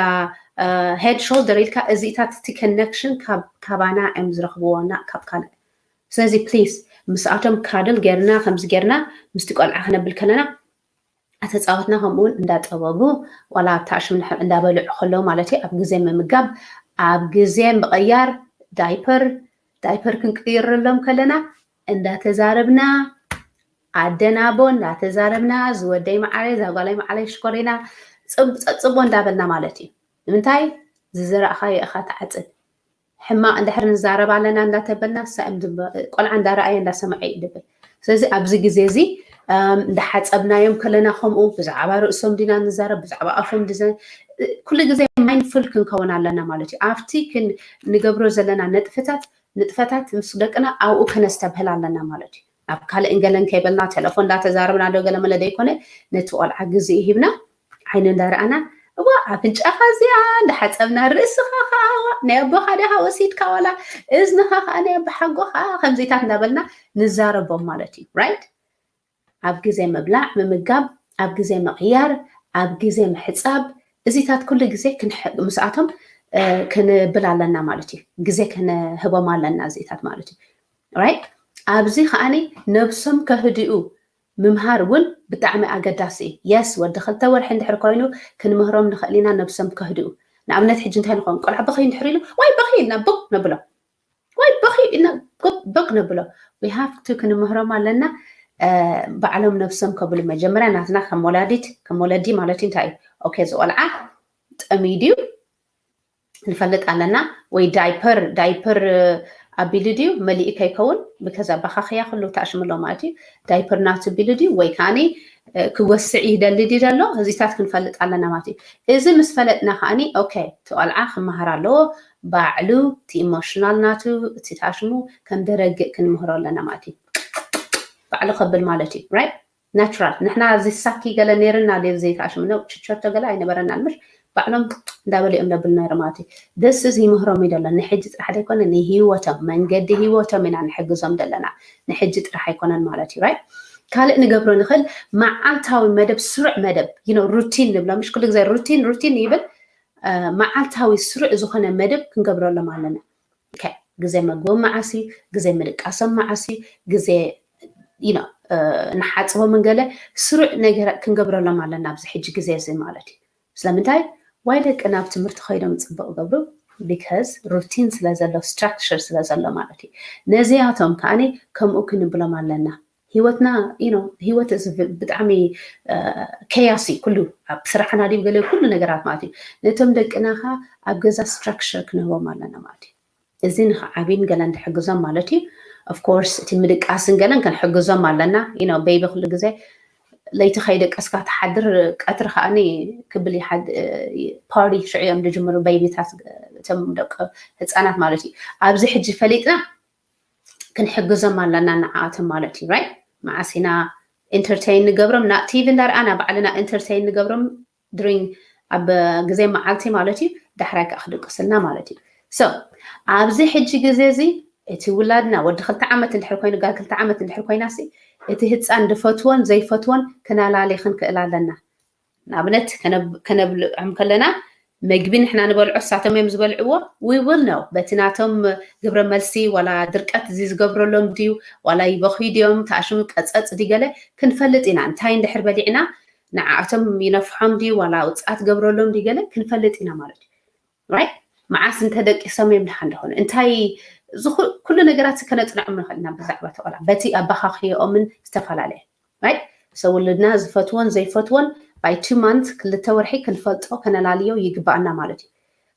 ሄድ ሾልደር ኢልካ፣ እዚታት እቲ ኮኔክሽን ካብ፣ ካባና እዮም ዝረኽብዎ እና ካብ ካልእ። ስለዚ ፕሊስ ምስኣቶም ካድል ጌርና፣ ከምዚ ጌርና ምስቲ ቆልዓ ክነብል ከለና ኣተጻወትና፣ ከምኡ እውን እንዳጠበጉ፣ ዋላ ኣብቲ ኣሽም እንዳበልዑ ከለዉ ማለት እዩ፣ ኣብ ግዜ ምምጋብ፣ ኣብ ግዜ ምቕያር ዳይፐር፣ ዳይፐር ክንቅይረሎም ከለና እንዳተዛረብና፣ ኣደን ኣቦን እንዳተዛረብና፣ ዝወደይ መዓረይ፣ ዛጓለይ መዓረይ ሽኮሪና፣ ጽብ-፣ ጸጽቦ እንዳበልና ማለት እዩ። ንምንታይ? ዝዘራእኻዮ ኢኻ ትዓጽድ። ሕማቕ እንድሕር ንዛረብ ኣለና እንዳተበልና፣ ሳእም ዝብ-፣ ቆልዓ እንዳረኣየ እንዳሰምዐ እዩ ድብል። ስለዚ ኣብዚ ግዜ እዚ እንዳሓፀብናዮም ከለና ከምኡ ብዛዕባ ርእሶም ዲና ንዛረብ፣ ብዛዕባ ኣፎም ዲዘ ኩሉ ግዜ ማይንድፉል ክንከውን ኣለና ማለት እዩ። ኣብቲ ክንገብሮ ዘለና ነጥፍታት ንጥፈታት ምስ ደቅና ኣብኡ ከነስተብህል ኣለና ማለት እዩ። ኣብ ካልእ እንገለን ከይበልና ቴሌፎን እንዳተዛረብና ዶ ገለመለ ዘይኮነ ነቲ ቆልዓ ግዜ ሂብና ዓይኑ እንዳረኣና እዋ ኣፍንጫኻ እዚኣ እንዳሓፀብና ርእስኻ ከዓ ናይ ኣቦኻ ዲኻ ወሲድካ ዋላ እዝንኻ ከዓ ናይ ኣቦሓጎኻ ከምዚታት እንዳበልና ንዛረቦም ማለት እዩ። ራይት ኣብ ግዜ ምብላዕ ምምጋብ፣ ኣብ ግዜ ምቕያር፣ ኣብ ግዜ ምሕፃብ እዚታት ኩሉ ግዜ ምስኣቶም ክንብል ኣለና ማለት እዩ። ግዜ ክንህቦም ኣለና እዚታት ማለት እዩ። ራይት ኣብዚ ከዓኒ ነብሶም ከህድኡ ምምሃር እውን ብጣዕሚ ኣገዳሲ እዩ። የስ ወዲ ክልተ ወርሒ እንድሕር ኮይኑ ክንምህሮም ንኽእል ኢና። ነብሶም ከህድኡ ንኣብነት ሕጂ እንታይ ንኸውን ቆልዓ በኺ እንድሕር ኢሉ ዋይ በኺ ኢልና ቦቅ ነብሎ ወይ በኺ ኢልና ቦቅ ነብሎ። We have to ክንምህሮም ኣለና። ባዕሎም ነብሶም ከብሉ መጀመርያ ናትና ከም ወላዲት ከም ወለዲ ማለት እዩ እንታይ እዩ ኦኬ ዝቆልዓ ጠሚዩ ድዩ ንፈልጥ ኣለና ወይ ዳይፐር ዳይፐር ኣቢሉ ድዩ መሊኡ ከይከውን ብከዛ በኻኽያ ኩሉ ተኣሽምሎ ማለት እዩ። ዳይፐር ናቱ ቢሉ ድዩ ወይ ከዓኒ ክወስዕ ይደሊ ድዩ ዘሎ እዚታት ክንፈልጥ ኣለና ማለት እዩ። እዚ ምስ ፈለጥና ከዓኒ ኦኬ እቲ ቆልዓ ክመሃር ኣለዎ ባዕሉ እቲ ኢሞሽናል ናቱ እቲ ታሽሙ ከም ደረግእ ክንምህሮ ኣለና ማለት እዩ። ባዕሉ ከብል ማለት እዩ ራይት ናቹራል ንሕና እዚ ሳኪ ገለ ነይርና ደ ዘይተኣሽምነው ችቸቶ ገለ ኣይነበረናን ምሽ ባዕሎም እንዳበለ እዮም ለብል ነይሩ ማለት እዩ። ደስ እዚ ይምህሮም እዩ ደሎ ንሕጂ ጥራሕ ዘይኮነ ንህይወቶም መንገዲ ህይወቶም ኢና ንሕግዞም ዘለና ንሕጂ ጥራሕ ኣይኮነን ማለት እዩ። ራይት ካልእ ንገብሮ ንኽእል መዓልታዊ መደብ ስሩዕ መደብ you know ሩቲን ንብሎ ምሽ ኩሉ ግዜ ሩቲን ሩቲን ይብል። መዓልታዊ ስሩዕ ዝኾነ መደብ ክንገብረሎም ኣለና። ግዜ መግቦም መዓስ እዩ፣ ግዜ ምድቃሶም መዓስ እዩ፣ ግዜ you know ንሓፅቦምን ገለ ስሩዕ ነገር ክንገብረሎም ኣለና ኣብዚ ሕጂ ግዜ እዚ ማለት እዩ። ስለምንታይ ዋይ ደቅና ኣብ ትምህርቲ ከይዶም ፅቡቅ ገብሩ because ሩቲን ስለ ዘሎ ስትራክቸር ስለ ዘሎ ማለት እዩ። ነዚኣቶም ከዓኒ ከምኡ ክንብሎም ኣለና። ህይወትና you know ህይወት እዚ ብጣዕሚ ኬያስ እዩ ኩሉ ኣብ ስራሕና ድዩ ገለ ኩሉ ነገራት ማለት እዩ። ነቶም ደቅና ከ ኣብ ገዛ ስትራክቸር ክንህቦም ኣለና ማለት እዩ። እዚ ንክዓብይን ገለን ክሕግዞም ማለት እዩ። Of course እቲ ምድቃስን ገለን ክንሕግዞም ኣለና you know ቤቢ ኩሉ ግዜ ለይቲ ከይደቀስካ ትሓድር ቀትሪ ከዓኒ ክብል ይሓድ ፓርቲ ሽዑ እዮም ዝጅምሩ ቤቢታት እቶም ደቂ ህፃናት ማለት እዩ። ኣብዚ ሕጂ ፈሊጥና ክንሕግዞም ኣለና ንዓኣቶም ማለት እዩ። ራይት መዓስ ኢና ኢንተርቴይን ንገብሮም ና ቲቪ እንዳረኣና ባዕልና ኢንተርቴይን ንገብሮም ድሪንግ ኣብ ግዜ መዓልቲ ማለት እዩ። ዳሕራይ ከዓ ክድቅስልና ማለት እዩ። So ኣብዚ ሕጂ ግዜ እዚ እቲ ውላድና ወዲ ክልተ ዓመት እንድሕር ኮይኑ ጋር ክልተ ዓመት እንድሕር ኮይና ሲ እቲ ህፃን ዝፈትዎን ዘይፈትዎን ክነላሊ ክንክእል ኣለና። ንኣብነት ከነብልዖም ከለና መግቢ ንሕና ንበልዖ እሳቶም እዮም ዝበልዕዎ we will know በቲ ናቶም ግብረ መልሲ ዋላ ድርቀት እዚ ዝገብረሎም ድዩ ዋላ ይበኽዩ ድዮም ተኣሽሙ ቀፀፅ ድገለ ክንፈልጥ ኢና እንታይ እንድሕር በሊዕና ንዓኣቶም ይነፍሖም ድዩ ዋላ ውፅኣት ገብረሎም ድገለ ክንፈልጥ ኢና ማለት እዩ። ራይት መዓስ እንተደቂሶም እዮም ድሓን ደኾኑ እንታይ ኩሉ ነገራት ከነፅንዖም ንኽእል ኢና ብዛዕባ ተቆልዓ በቲ ኣባኻኽዮኦምን ዝተፈላለየ ራይት ሰው ውልድና ዝፈትዎን ዘይፈትዎን by two month ክልተ ወርሒ ክንፈልጦ ከነላልዮ ይግባኣና ማለት እዩ።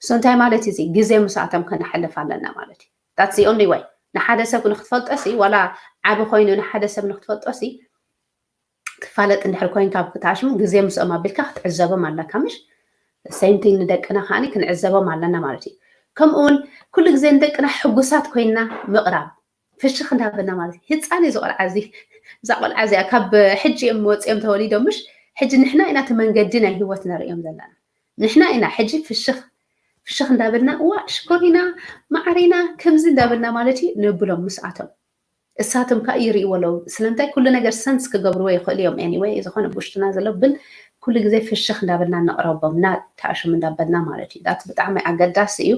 So እንታይ ማለት እዚ ግዜ ምስኣቶም ከነሕልፍ ኣለና ማለት እዩ። That's the only way ንሓደ ሰብ ንክትፈልጦ ሲ ዋላ ዓቢ ኮይኑ ንሓደ ሰብ ንክትፈልጦ ሲ ክፋለጥ እንድሕር ኮይንካ ክትኣሽሙ ግዜ ምስኦም ኣቢልካ ክትዕዘቦም ኣለካ ምሽ same thing ንደቅና ከዓኒ ክንዕዘቦም ኣለና ማለት እዩ። ከምኡ እውን ኩሉ ግዜ ንደቅና ሕጉሳት ኮይንና ምቕራብ ፍሽኽ እንዳበልና ማለት እዩ። ህፃን እዩ እዚ ቆልዓ እዚ እዛ ቆልዓ እዚኣ ካብ ሕጂ እዮም ወፂኦም ተወሊዶም ምሽ ሕጂ ንሕና ኢና እቲ መንገዲ ናይ ህይወት ነርእዮም ዘለና ንሕና ኢና ሕጂ ፍሽኽ ፍሽኽ እንዳበልና እዋ ሽኮሪና ማዕሪና ከምዚ እንዳበልና ማለት እዩ ንብሎም ምስኣቶም እሳቶም ከዓ ይርእይዎ ኣለዉ ስለምንታይ ኩሉ ነገር ሰንስ ክገብርዎ ይኽእሉ እዮም anyway ዝኾነ ብውሽጥና ዘሎ ግን ኩሉ ግዜ ፍሽኽ እንዳበልና ነቕረቦም እና ተኣሽሙ እንዳበልና ማለት እዩ ት ብጣዕሚ ኣገዳሲ እዩ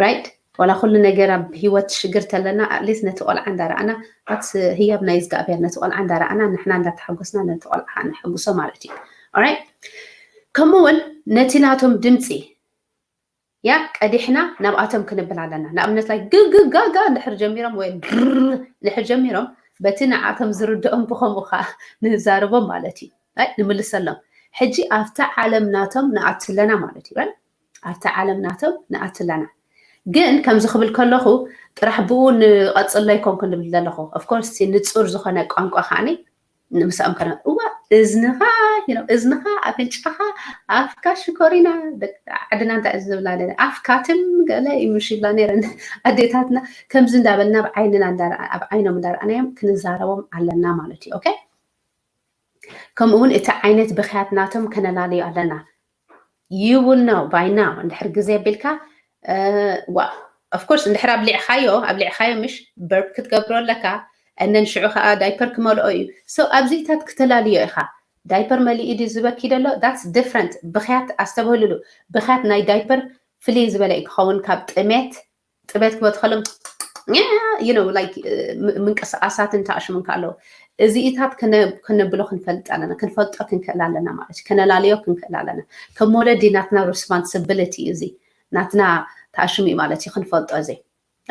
ራይት ዋላ ኩሉ ነገር ኣብ ህይወት ሽግር ተለና ኣትሊስት ነቲ ቆልዓ እንዳረኣና ኣት ህያብ ናይ እግዚኣብሔር ነቲ ቆልዓ እንዳረኣና ንሕና እንዳተሓጎስና ነቲ ቆልዓ ከዓ ነሐጉሶ ማለት እዩ ራይት ከምኡ እውን ነቲ ናቶም ድምፂ ያ ቀዲሕና ናብኣቶም ክንብል ኣለና ንኣብነት ላይ ግግጋጋ እንድሕር ጀሚሮም ወይ ድሕር ጀሚሮም በቲ ንዓቶም ዝርድኦም ብከምኡ ከዓ ንዛረቦም ማለት እዩ ንምልሰሎም ሕጂ ኣብቲ ዓለም ናቶም ንኣቱ ኣለና ማለት እዩ ኣብቲ ዓለም ናቶም ንኣቱ ኣለና ግን ከምዚ ክብል ከለኹ ጥራሕ ብኡ ንቐፅሎ ይኮንኩ ንብል ዘለኹ ኦፍኮርስ ንፁር ዝኾነ ቋንቋ ከዓኒ ንምሳኦም ከነ እዋ እዝንኻ you know እዝንኻ ኣፍንጫኻ ኣፍካ ሽኮሪና። ደቂ ዓድና እንታይ ዝብላ ነረ ኣፍካ ትም ገለ ይምሽ ይብላ ነረን ኣዴታትና። ከምዚ እንዳበልና ኣብ ዓይንና እንዳረኣ ኣብ ዓይኖም እንዳረኣናዮም ክንዛረቦም ኣለና ማለት እዩ። ኦኬ። ከምኡ እውን እቲ ዓይነት ብኽያት ናቶም ከነላለዩ ኣለና። You will know by now እንድሕር ግዜ ኣቢልካ of course እንድሕር ኣብሊዕኻዮ ኣብሊዕኻዮ ምሽ በርፕ ክትገብሮ ኣለካ። እነን ሽዑ ከዓ ዳይፐር ክመልኦ እዩ። So ኣብዚታት ክተላልዮ ኢኻ። ዳይፐር መሊኡ ድዩ ዝበኪ ደሎ that's different። ብኽያት ኣስተብህልሉ። ብኽያት ናይ ዳይፐር ፍልይ ዝበለ እዩ ክኸውን ካብ ጥሜት። ጥሜት ክመት ከሎም you know like ምንቅስቃሳትን ተኣሽሙን ከኣለው እዚኢታት ከነብሎ ክንፈልጥ ኣለና። ክንፈልጦ ክንክእል ኣለና ማለት እዩ። ከነላልዮ ክንክእል ኣለና። ከም ወለዲ ናትና responsibility እዚ ናትና ተኣሽሙ እዩ ማለት እዩ ክንፈልጦ እዚ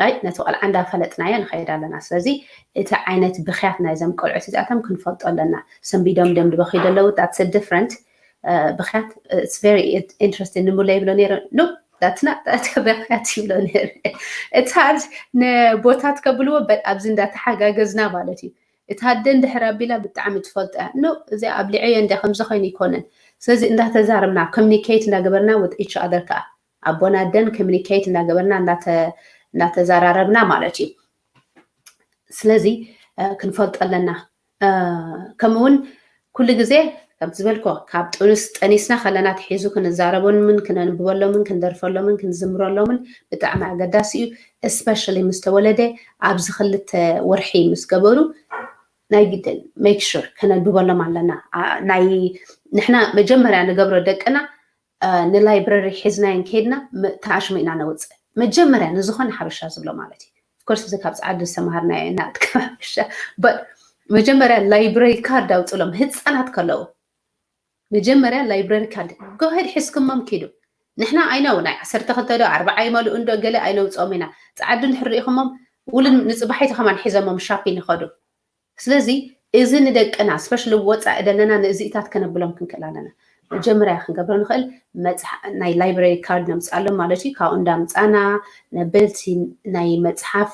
ኣይ ነቲ ቆልዓ እንዳፈለጥናዮ ንኸይድ ኣለና። ስለዚ እቲ ዓይነት ብኽያት ናይዞም ቆልዑት እዚኣቶም ክንፈልጦ ኣለና። ሰንቢዶም ደም ድበኺ ደለዉ that's different። ብኽያት it's very interesting። ንሙለ ይብሎ ነይረ no that's not ብኽያት ይብሎ ነይረ። It's hard ንቦታት ከብልዎ but ኣብዚ እንዳተሓጋገዝና ማለት እዩ። እታ ኣደ እንድሕር ኣቢላ ብጣዕሚ ትፈልጦ እያ no እዚ ኣብሊዐዮ እንደ ከምዚ ኮይኑ ይኮነን። ስለዚ እንዳተዛረብና communicate እንዳገበርና with each other ከዓ ኣቦን ኣደን communicate እንዳገበርና እንዳተዛራረብና ማለት እዩ። ስለዚ ክንፈልጦ ኣለና። ከምኡ እውን ኩሉ ግዜ ከም ዝበልኮ ካብ ጥኑስ ጠኒስና ከለና ትሒዙ ክንዛረቦምን ክነንብበሎምን ክንደርፈሎምን ክንዝምረሎምን ብጣዕሚ ኣገዳሲ እዩ። Especially ምስ ተወለደ ኣብዚ ክልተ ወርሒ ምስ ገበሩ ናይ ግድን make sure ከነንብበሎም ኣለና። ናይ ንሕና መጀመርያ ንገብሮ ደቅና ንላይብረሪ ሒዝናዮ ከይድና ተኣሽሙ ኢና ነውፅእ። መጀመርያ ንዝኾነ ሓበሻ ዝብሎ ማለት እዩ። Of course እዚ ካብ ፀዓዲ ዝተምሃርናዮ ኢና። ሓበሻ but መጀመርያ library card ኣውፅሎም ህፃናት ከለዉ መጀመርያ library card go ahead ሒዝክሞም ኪዱ። ንሕና I know ናይ ዓሰርተ ክልተ ዶ ኣርባዓ ይመልኡ እንዶ ገለ ኣይነውፅኦም ኢና። ፀዓዲ እንድሕር ሪኢኹሞም ውልን ንፅባሒቲ ከማን ሒዘሞም shopping ይኸዱ። ስለዚ እዚ ንደቅና especially ወፃኢ ዘለና ንእዚኢታት ከነብሎም ክንክእል ኣለና። መጀመርያ ክንገብሮ ንኽእል ናይ library card ነምፅኣሎም ማለት እዩ። ካብኡ እንዳምፃና ነብልቲ ናይ መፅሓፍ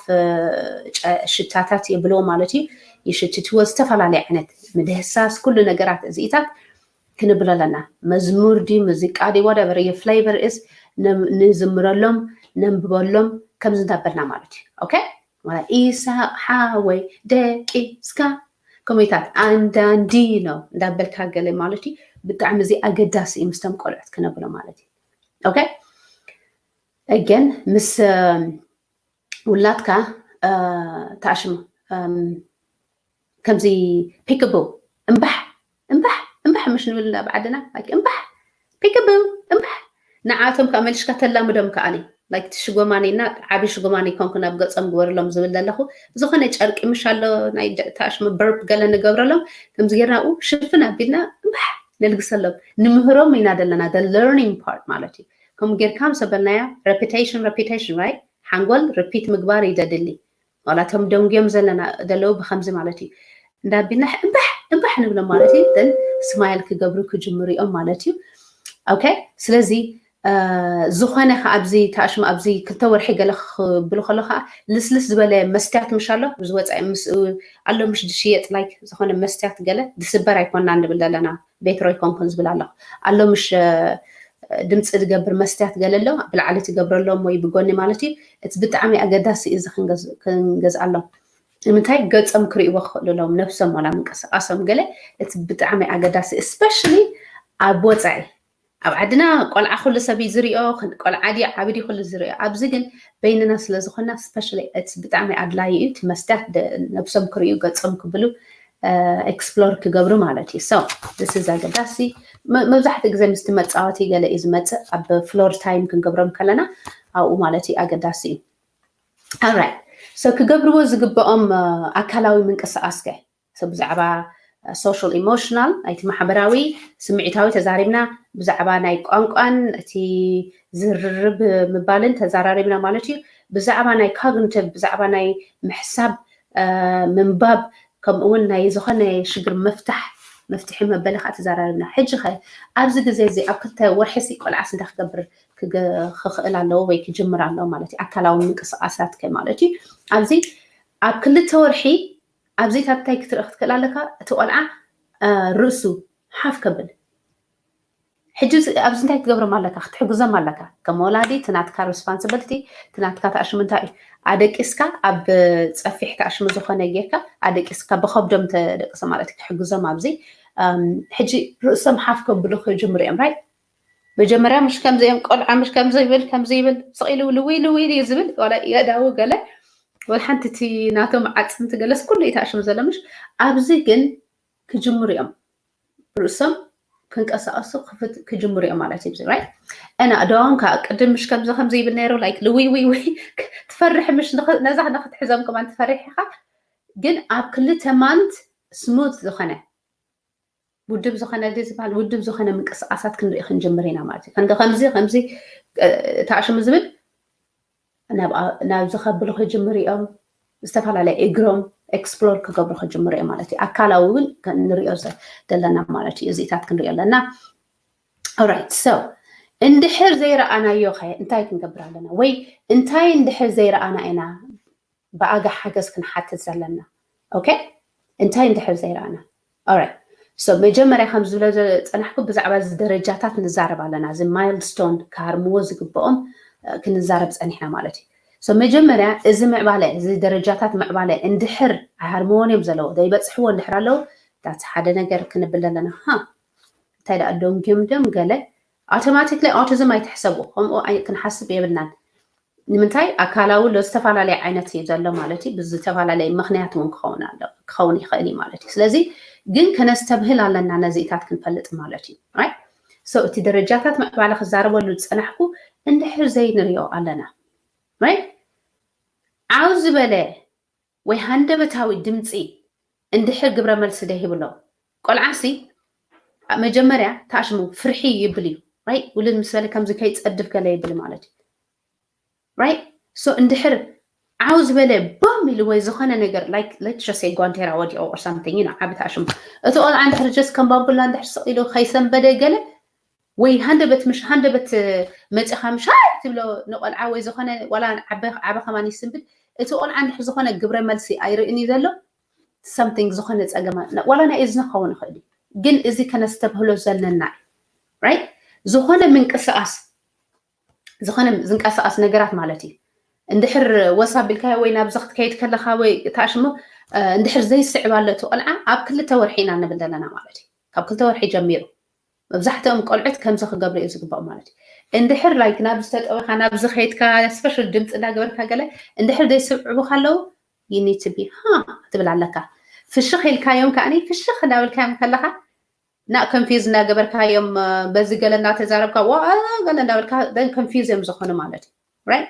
ሽታታት የብልዎ ማለት እዩ። ይሽትትዎ ዝተፈላለየ ዓይነት ምድህሳስ ኩሉ ነገራት እዚኢታት ክንብል ኣለና። መዝሙር ድዩ ሙዚቃ ድዩ whatever your flavor is ንዝምረሎም ነንብበሎም ከምዚ እንዳበልና ማለት እዩ። ኦኬ ኢሳቅ ሓወይ ደቂስካ ከመይታት ኣንዳንዲ ነው እንዳበልካ ገለ ማለት እዩ። ብጣዕሚ እዚ ኣገዳሲ እዩ ምስቶም ቆልዑት ክነብሎ ማለት እዩ። ኦኬ again ምስ ውላድካ ተኣሽሙ ከምዚ peekaboo እምባሕ እምባሕ እምባሕ ምሽ ንብል ኣብ ዓድና እምባሕ peekaboo እምባሕ ንዓቶም ከዓ መሊሽካ ተላምዶም ከዓኒ like ሽጎማኒ እና ዓብዪ ሽጎማኒ ኮንኩ ናብ ገፆም ግበርሎም ዝብል ዘለኹ። ዝኾነ ጨርቂ ምሽ ኣሎ ናይ ተኣሽሙ በርፕ ገለ ንገብረሎም ከምዚ ጌርና ኡ ሽፍን ኣቢልና እምባሕ ነልግሰሎም ንምህሮም ኢና ዘለና learning part ማለት እዩ። ከምኡ ጌርካ ምስ ኣበልናዮ repetition repetition right ሓንጎል repeat ምግባር እዩ ዘድሊ። ዋላ እቶም ደንጉዮም ዘለና ዘለዉ ብከምዚ ማለት እዩ እንዳቢና እምባሕ እምባሕ ንብሎም ማለት እዩ። Then smile ክገብሩ ክጅምሩ እዮም ማለት እዩ። ኦኬ ስለዚ ዝኾነ ከ ኣብዚ ተኣሽሙ ኣብዚ ክልተ ወርሒ ገለ ክብሉ ከሎ ከዓ ልስልስ ዝበለ መስትያት ምሽ ኣሎ ዝወፀ ኣሎ ምሽ ዝሽየጥ like ዝኾነ መስትያት ገለ ዝስበር ኣይኮና ንብል ዘለና ቤትሮ ኣይኮንኩን ዝብል ኣለኹ ኣሎ ምሽ ድምፂ ዝገብር መስትያት ገለ ኣሎ ብላዕሊ ትገብረሎም ወይ ብጎኒ ማለት እዩ። እቲ ብጣዕሚ ኣገዳሲ እዚ ክንገዝኣሎም ንምንታይ ገፆም ክርእይዎ ክኽእሉ ኣለዎም ነብሶም ዋላ ምንቅስቃሶም ገለ እቲ ብጣዕሚ ኣገዳሲ especially ኣብ ወፃኢ ኣብ ዓድና ቆልዓ ኩሉ ሰብ እዩ ዝሪኦ ቆልዓ ድዩ ዓቢ ድዩ ኩሉ ዝሪኦ ኣብዚ ግን በይንና ስለ ዝኾና especially እቲ ብጣዕሚ ኣድላይ እዩ እቲ መስትያት ነብሶም ክርእዩ ገፆም ክብሉ explore ክገብሩ ማለት እዩ። So this is ኣገዳሲ መብዛሕትኡ ግዜ ምስቲ መፃወቲ ገለ እዩ ዝመፅእ ኣብ floor time ክንገብሮም ከለና ኣብኡ ማለት እዩ ኣገዳሲ እዩ። Alright so ክገብርዎ ዝግብኦም ኣካላዊ ምንቅስቃስ ከ ብዛዕባ social emotional ናይቲ ማሕበራዊ ስምዒታዊ ተዛሪብና ብዛዕባ ናይ ቋንቋን እቲ ዝርርብ ምባልን ተዛራሪብና ማለት እዩ። ብዛዕባ ናይ cognitive ብዛዕባ ናይ ምሕሳብ ምንባብ ከምኡ እውን ናይ ዝኾነ ሽግር ምፍታሕ መፍትሒ መበሊ ከዓ ተዛራሪብና። ሕጂ ኸ ኣብዚ ግዜ እዚ ኣብ ክልተ ወርሒ ሲ ቆልዓ ስንታ ክገብር ክኽእል ኣለዎ ወይ ክጅምር ኣለዎ ማለት እዩ። ኣካላዊ ምንቅስቃሳት ከ ማለት እዩ። ኣብዚ ኣብ ክልተ ወርሒ ኣብዚታት እንታይ ክትርኢ ክትክእል ኣለካ? እቲ ቆልዓ ርእሱ ሓፍ ከብል። ሕጂ ኣብዚ እንታይ ክትገብሮም ኣለካ? ክትሕግዞም ኣለካ። ከም ወላዲ እቲ ናትካ ሪስፖንስብልቲ፣ እቲ ናትካ ተኣሽሙ እንታይ እዩ? ኣደቂስካ ኣብ ፀፊሕ ተኣሽሙ ዝኾነ ጌርካ ኣደቂስካ ብከብዶም ተደቅሰ ማለት እዩ። ክትሕግዞም ኣብዚ ሕጂ ርእሶም ሓፍ ከብሉ ክጅምሩ እዮም። ራይት? መጀመርያ ምሽ ከምዚ እዮም ቆልዓ ምሽ ከምዚ ይብል ከምዚ ይብል ስቕ ኢሉ ልውይ ልውይ ድዩ ዝብል ዋላ የእዳዉ ገለ ወላ ሓንቲ እቲ ናቶም ዓፅምቲ ገለስ ኩሉ እዩ ተኣሽሙ ዘሎ ምሽ ኣብዚ ግን ክጅምሩ እዮም ርእሶም ክንቀሳቀሱ ክፍት ክጅምሩ እዮም ማለት እዩ right እና እዳዎም ከዓ ቅድም ምሽ ከምዚ ከምዚ ይብል ነይሩ like ልውይ ውይ ውይ ትፈርሕ ምሽ ነዛ ንክትሕዞም ከማን ትፈርሕ ኢካ ግን ኣብ ክልተ ማንት smooth ዝኾነ ውድብ ዝኾነ ድዩ ዝበሃል ውድብ ዝኾነ ምንቅስቃሳት ክንርኢ ክንጅምር ኢና ማለት እዩ። ክንዲ ከምዚ ከምዚ ተኣሽሙ ዝብል ናብዚ ከብሉ ክጅምር እዮም ዝተፈላለየ እግሮም explore ክገብሩ ክጅምር እዮም ማለት እዩ። ኣካላዊ እውን ንሪኦ ዘለና ማለት እዩ። እዚታት ክንሪኦ ኣለና። Alright so እንድሕር ዘይረኣናዮ ከ እንታይ ክንገብር ኣለና ወይ እንታይ እንድሕር ዘይረኣና ኢና ብኣጋ ሓገዝ ክንሓትት ዘለና okay እንታይ እንድሕር ዘይረኣና alright so መጀመርያ ከም ዝብለ ዝፀናሕኩ ብዛዕባ እዚ ደረጃታት ንዛረብ ኣለና እዚ milestone ክሃርምዎ ዝግብኦም ክንዛረብ ፀኒሕና ማለት እዩ so መጀመርያ እዚ ምዕባለ እዚ ደረጃታት ምዕባለ እንድሕር ኣይሃርምዎን እዮም ዘለዎ ዘይበፅሕዎ እንድሕር ኣለዉ that's ሓደ ነገር ክንብል ኣለና ሃ እንታይ ደኣ ደንጊዮም ድዮም ገለ automatically autism ኣይትሕሰቡ ከምኡ ክንሓስብ የብልናን ንምንታይ ኣካላዊ ሎ ዝተፈላለየ ዓይነት እዩ ዘሎ ማለት እዩ ብዝተፈላለየ ምክንያት እውን ክኸውን ኣሎ ክኸውን ይኽእል እዩ ማለት እዩ ስለዚ ግን ከነስተብህል ኣለና ነዚኢታት ክንፈልጥ ማለት እዩ right so እቲ ደረጃታት ምዕባለ ክዛረበሉ ዝፀናሕኩ እንድሕር ዘይንሪኦ ኣለና right ዓው ዝበለ ወይ ሃንደበታዊ ድምፂ እንድሕር ግብረ መልሲ ደሂብሎ ቆልዓሲ መጀመርያ ተኣሽሙ ፍርሒ ይብል እዩ right ውልድ ምስ በለ ከምዚ ከይፀድፍ ገለ ይብል ማለት እዩ right so እንድሕር ዓው ዝበለ ቦም ኢሉ ወይ ዝኾነ ነገር like let's just say ጓንቴራ ወዲቑ or something you know ዓቢ ተኣሽሙ እቲ ቆልዓ እንድሕር just ከም ባምቡላ እንድሕር ስቕ ኢሉ ከይሰንበደ ገለ ወይ ሃንደበት ምሽ ሃንደበት መፂኻ ምሻይ ትብሎ ንቆልዓ ወይ ዝኾነ ዋላ ዓበ ዓበ ከማን ይስንብድ እቲ ቆልዓ እንድሕር ዝኾነ ግብረ መልሲ ኣይርእን እዩ ዘሎ something ዝኾነ ፀገማ ዋላ ናይ እዝኒ ክኸውን ይኽእል እዩ ግን እዚ ከነስተብህሎ ዘለና እዩ right ዝኾነ ምንቅስቃስ ዝኾነ ዝንቀሳቀስ ነገራት ማለት እዩ እንድሕር ወሳ ቢልካዮ ወይ ናብዚ ክትከይድ ከለካ ወይ ተኣሽሞ እንድሕር ዘይስዕብ ኣሎ እቲ ቆልዓ ኣብ ክልተ ወርሒ ኢና ንብል ዘለና ማለት እዩ ካብ ክልተ ወርሒ ጀሚሩ መብዛሕትኦም ቆልዑት ከምዚ ክገብሩ እዩ ዝግባእ ማለት እዩ እንድሕር like ናብ ዝተጠወካ ናብ ዝኸይድካ special ድምፂ እንዳገበርካ ገለ እንድሕር ዘይስዕቡካ ኣለዉ you need to be ሃ ክትብል ኣለካ ፍሽኽ ኢልካዮም ከዓኒ ፍሽኽ እንዳበልካዮም ከለካ እና confuse እንዳገበርካዮም በዚ ገለ እንዳተዛረብካ ዋ ገለ እንዳበልካ confuse እዮም ዝኾኑ ማለት እዩ right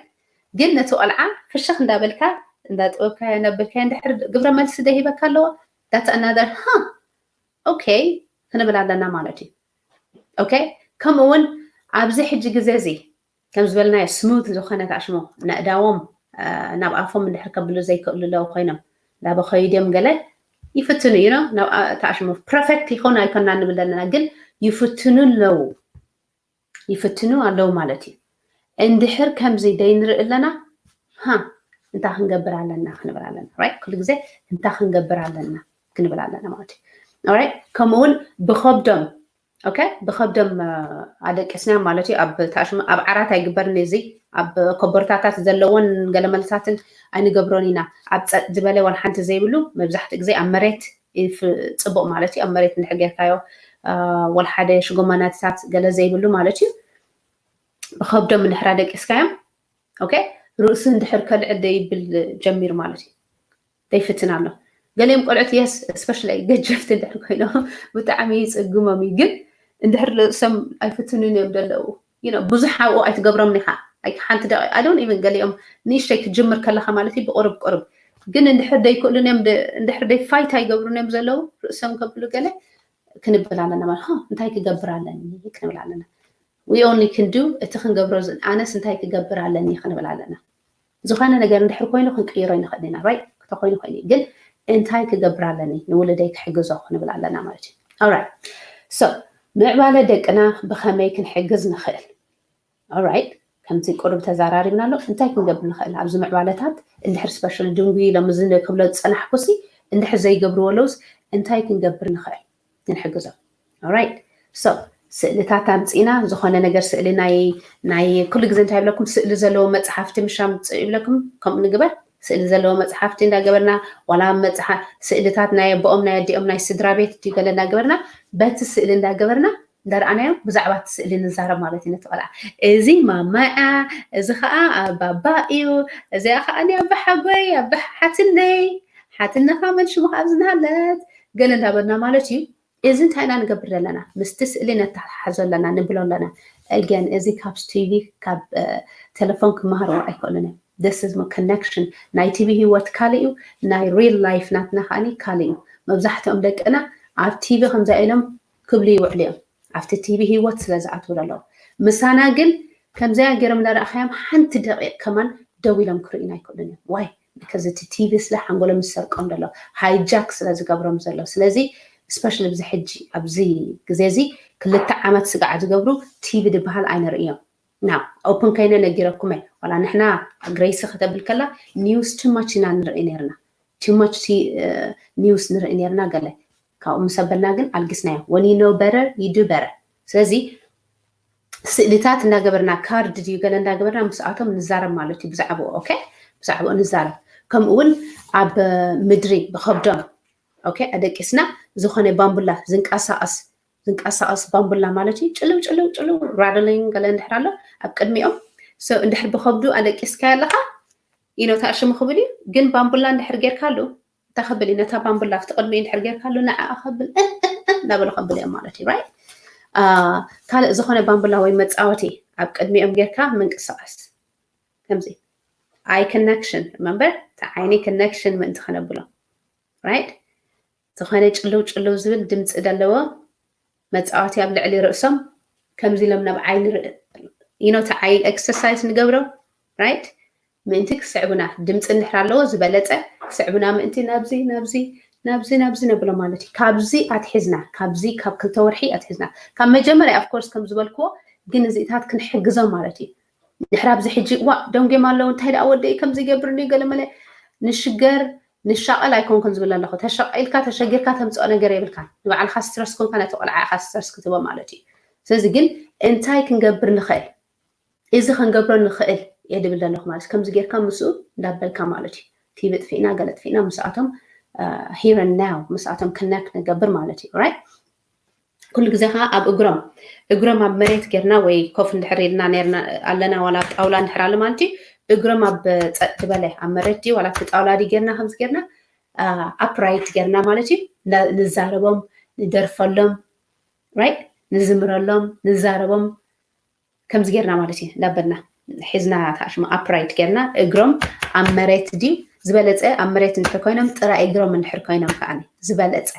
ግን ነቲ ቆልዓ ፍሽኽ እንዳበልካ እንዳጠወብካዮ እንዳበልካዮ እንድሕር ግብረ መልሲ ደሂበካ ኣለዎ that's another ሃ okay ክንብል ኣለና ማለት እዩ okay ከምኡ እውን ኣብዚ ሕጂ ግዜ እዚ ከም ዝበልናዮ smooth ዝኾነ ተኣሽሞ ነእዳዎም ናብ ኣፎም እንድሕር ከብሉ ዘይክእሉ ኣለዉ ኮይኖም እንዳበኸዩ ድዮም ገለ ይፍትኑ እዩ ናብ ተኣሽሞ perfect ይኸውን ኣይኮና ንብል ዘለና ግን ይፍትኑ ኣለዉ ይፍትኑ ኣለዉ ማለት እዩ እንድሕር ከምዚ ደይንርኢ ኣለና ሃ እንታይ ክንገብር ኣለና ክንብል ኣለና right ኩሉ ግዜ እንታይ ክንገብር ኣለና ክንብል ኣለና ማለት እዩ right ከምኡ እውን ብኸብዶም okay ብኸብዶም ኣደቂስና ማለት እዩ ኣብ ተኣሽሙ ኣብ ዓራት ኣይግበርን እዚ ኣብ ኮቦርታታት ዘለዎን ገለመልታትን ኣይንገብሮን ኢና ኣብ ፀጥ ዝበለ ዋላ ሓንቲ ዘይብሉ መብዛሕትኡ ግዜ ኣብ መሬት ፅቡቅ ማለት እዩ ኣብ መሬት እንድሕር ጌርካዮ ዋላ ሓደ ሽጎማናትታት ገለ ዘይብሉ ማለት እዩ ብኸብዶም እንድሕር ኣደቂስካዮም okay ርእሱ እንድሕር ከልዕል ደይብል ጀሚሩ ማለት እዩ ዘይፍትን ኣሎ ገሊኦም ቆልዑት yes especially ገጀፍቲ እንድሕር ኮይኖም ብጣዕሚ ይፅግሞም እዩ ግን እንድሕር ርእሶም ኣይፍትኑን እዮም ዘለዉ ብዙሕ ኣብኡ ኣይትገብሮም ኢኻ ሓንቲ ደቂ ኣዶን ኢቨን ገሊኦም ንእሽተይ ክትጅምር ከለካ ማለት እዩ ብቁርብ ቁርብ ግን እንድሕር ደይክእሉን እዮም እንድሕር ደይ fight ኣይገብሩን እዮም ዘለዉ ርእሶም ከብሉ ገለ ክንብል ኣለና ማለት እንታይ ክገብር ኣለኒ ክንብል ኣለና we only can do እቲ ክንገብሮ ኣነስ እንታይ ክገብር ኣለኒ ክንብል ኣለና ዝኾነ ነገር እንድሕር ኮይኑ ክንቅይሮ ይንኽእል ኢና right ክተኮይኑ ኮይኑ ግን እንታይ ክገብር ኣለኒ ንውልደይ ክሕግዞ ክንብል ኣለና ማለት እዩ right so ምዕባለ ደቅና ብኸመይ ክንሕግዝ ንኽእል right ከምዚ ቁሩብ ተዘራሪብና ኣሎ እንታይ ክንገብር ንኽእል ኣብዚ ምዕባለታት እንድሕር special ድንጉ ኢሎም እዚ ክብሎ ዝፀናሕኩሲ እንድሕር ዘይገብርዎ ኣለውስ እንታይ ክንገብር ንኽእል ክንሕግዞም። Alright, so ስእልታት ኣምፂና ዝኾነ ነገር ስእሊ ናይ ናይ ኩሉ ግዜ እንታይ ይብለኩም፣ ስእሊ ዘለዎ መፅሓፍቲ ምሻም ይብለኩም። ከምኡ ንግበር። ስእሊ ዘለዎ መፅሓፍቲ እንዳገበርና ዋላ መፅሓ ስእልታት ናይ ኣቦኦም ናይ ኣዲኦም ናይ ስድራ ቤት ድዩ ገለ እንዳገበርና በቲ ስእሊ እንዳገበርና እንዳረኣናዮ ብዛዕባ እቲ ስእሊ ንዛረብ ማለት እዩ። ነቲ ቆልዓ እዚ ማማያ፣ እዚ ከዓ ባባ እዩ፣ እዚኣ ከዓ ኣባሓጎይ ኣባሓትነይ ሓትነኻ መን ሽሙ ኣብዚ እናሃለት ገለ እንዳበልና ማለት እዩ። እዚ እንታይ ኢና ንገብር ዘለና? ምስቲ ስእሊ ነተሓሓዞ ኣለና ንብሎ ኣለና። Again እዚ ካብ ቲቪ ካብ ቴሌፎን ክመሃርዎ ኣይክእሉን እዮም። This is connection። ናይ ቲቪ ህይወት ካልእ እዩ፣ ናይ real life ናትና ከዓኒ ካልእ እዩ። መብዛሕትኦም ደቅና ኣብ ቲቪ ከምዛ ኢሎም ክብሉ ይውዕሉ እዮም፣ ኣብቲ ቲቪ ህይወት ስለ ዝኣትዉ ዘለዉ። ምሳና ግን ከምዚያ ገይሮም እንዳረኣኻዮም ሓንቲ ደቂቕ ከማን ደው ኢሎም ክርእዩና ኣይክእሉን እዮም። ዋይ? Because እቲ ቲቪ ስለ ሓንጎሎም ዝሰርቆም ዘሎ ሃይጃክ ስለ ዝገብሮም ዘሎ። ስለዚ especially ብዚ ሕጂ ኣብዚ ግዜ እዚ ክልተ ዓመት ስጋዕ ዝገብሩ ቲቪ ዝበሃል ኣይንርእዮም። Now open ከይነ ነጊረኩም እየ። ዋላ ንሕና ግሬሲ ከተብል ከላ news too much ኢና ንርኢ ነርና። Too much news ንርኢ ነርና ገለ ካብኡ ምስ ኣበልና ግን ኣልጊስናዮ። When you know better you do better። ስለዚ ስእልታት እንዳገበርና ካርድ ድዩ ገለ እንዳገበርና ምስኣቶም ንዛረብ ማለት እዩ ብዛዕባኡ። Okay ብዛዕባኡ ንዛረብ። ከምኡ እውን ኣብ ምድሪ ብኸብዶም okay ኣደቂስና ዝኾነ ባምቡላ ዝንቀሳቐስ ዝንቀሳቐስ ባምቡላ ማለት እዩ። ጭልው ጭልው ጭልው rattling ገለ እንድሕር ኣሎ ኣብ ቅድሚኦም እንድሕር ብኸብዱ ኣደቂስካዮ ኣለኻ ኢኖ ታሽሙ ክብል እዩ። ግን ባምቡላ እንድሕር ጌርካሉ እንታይ ከብል እዩ? ነታ ባምቡላ ኣብቲ ቅድሚኡ እንድሕር ጌርካሉ ንዓኣ ከብል እንዳበሉ ከብል እዮም ማለት እዩ። Right? ካልእ ዝኾነ ባምቡላ ወይ መፃወቲ ኣብ ቅድሚኦም ጌርካ ምንቅስቃስ ከምዚ eye connection remember እቲ ዓይኒ connection ምእንቲ ከነብሎ right? ዝኾነ ጭልው ጭልው ዝብል ድምፂ ዘለዎ መፃወቲ ኣብ ልዕሊ ርእሶም ከምዚ ኢሎም ናብ ዓይኒ you know እቲ ዓይኒ exercise ንገብሮ right? ምእንቲ ክስዕቡና ድምፂ እንድሕር ኣለዎ ዝበለፀ ክስዕቡና ምእንቲ ናብዚ ናብዚ ናብዚ ናብዚ ነብሎ ማለት እዩ። ካብዚ ኣትሒዝና ካብዚ ካብ ክልተ ወርሒ ኣትሒዝና ካብ መጀመርያ of course ከም ዝበልክዎ ግን እዚታት ክንሕግዞም ማለት እዩ። ድሕሪ ኣብዚ ሕጂ ዋ ደንጎም ኣለዉ እንታይ ደኣ ወደይ ከምዚ ይገብርኒ ገለመለ ንሽገር ንሻቐል ኣይኮንኩን ዝብል ኣለኹ። ተሸቂልካ ተሸጊርካ ተምፅኦ ነገር የብልካ። ንባዕልካ ስትረስ ኮንካ ነቲ ቆልዓ ኢኻ ስትረስ ክትቦ ማለት እዩ። ስለዚ ግን እንታይ ክንገብር ንኽእል እዚ ክንገብሮ ንኽእል እየ ድብል ዘለኹ ማለት ከምዚ ጌርካ ምስኡ እንዳበልካ ማለት እዩ። ቲቪ ጥፊእና ገለ ጥፊእና ምስኣቶም here and now ምስኣቶም connect ንገብር ማለት እዩ። Right? ኩሉ ግዜ ከዓ ኣብ እግሮም እግሮም ኣብ መሬት ጌርና ወይ ኮፍ እንድሕር ኢልና ነርና ኣለና ዋላ ኣብ ጣውላ እንድሕር ኣሎ ማለት እዩ። እግሮም ኣብ ጸጥ ዝበለ ኣብ መሬት ድዩ ዋላ ኣብቲ ጣውላ ድዩ ጌርና ከምዚ ጌርና upright ጌርና ማለት እዩ። ንዛረቦም ንደርፈሎም right ንዝምረሎም ንዛረቦም ከምዚ ጌርና ማለት እዩ እንዳበልና ሒዝና ታሽሙ upright ጌርና እግሮም ኣብ መሬት ድዩ ዝበለፀ ኣብ መሬት እንድሕር ኮይኖም ጥራይ እግሮም እንድሕር ኮይኖም ከዓ ዝበለፀ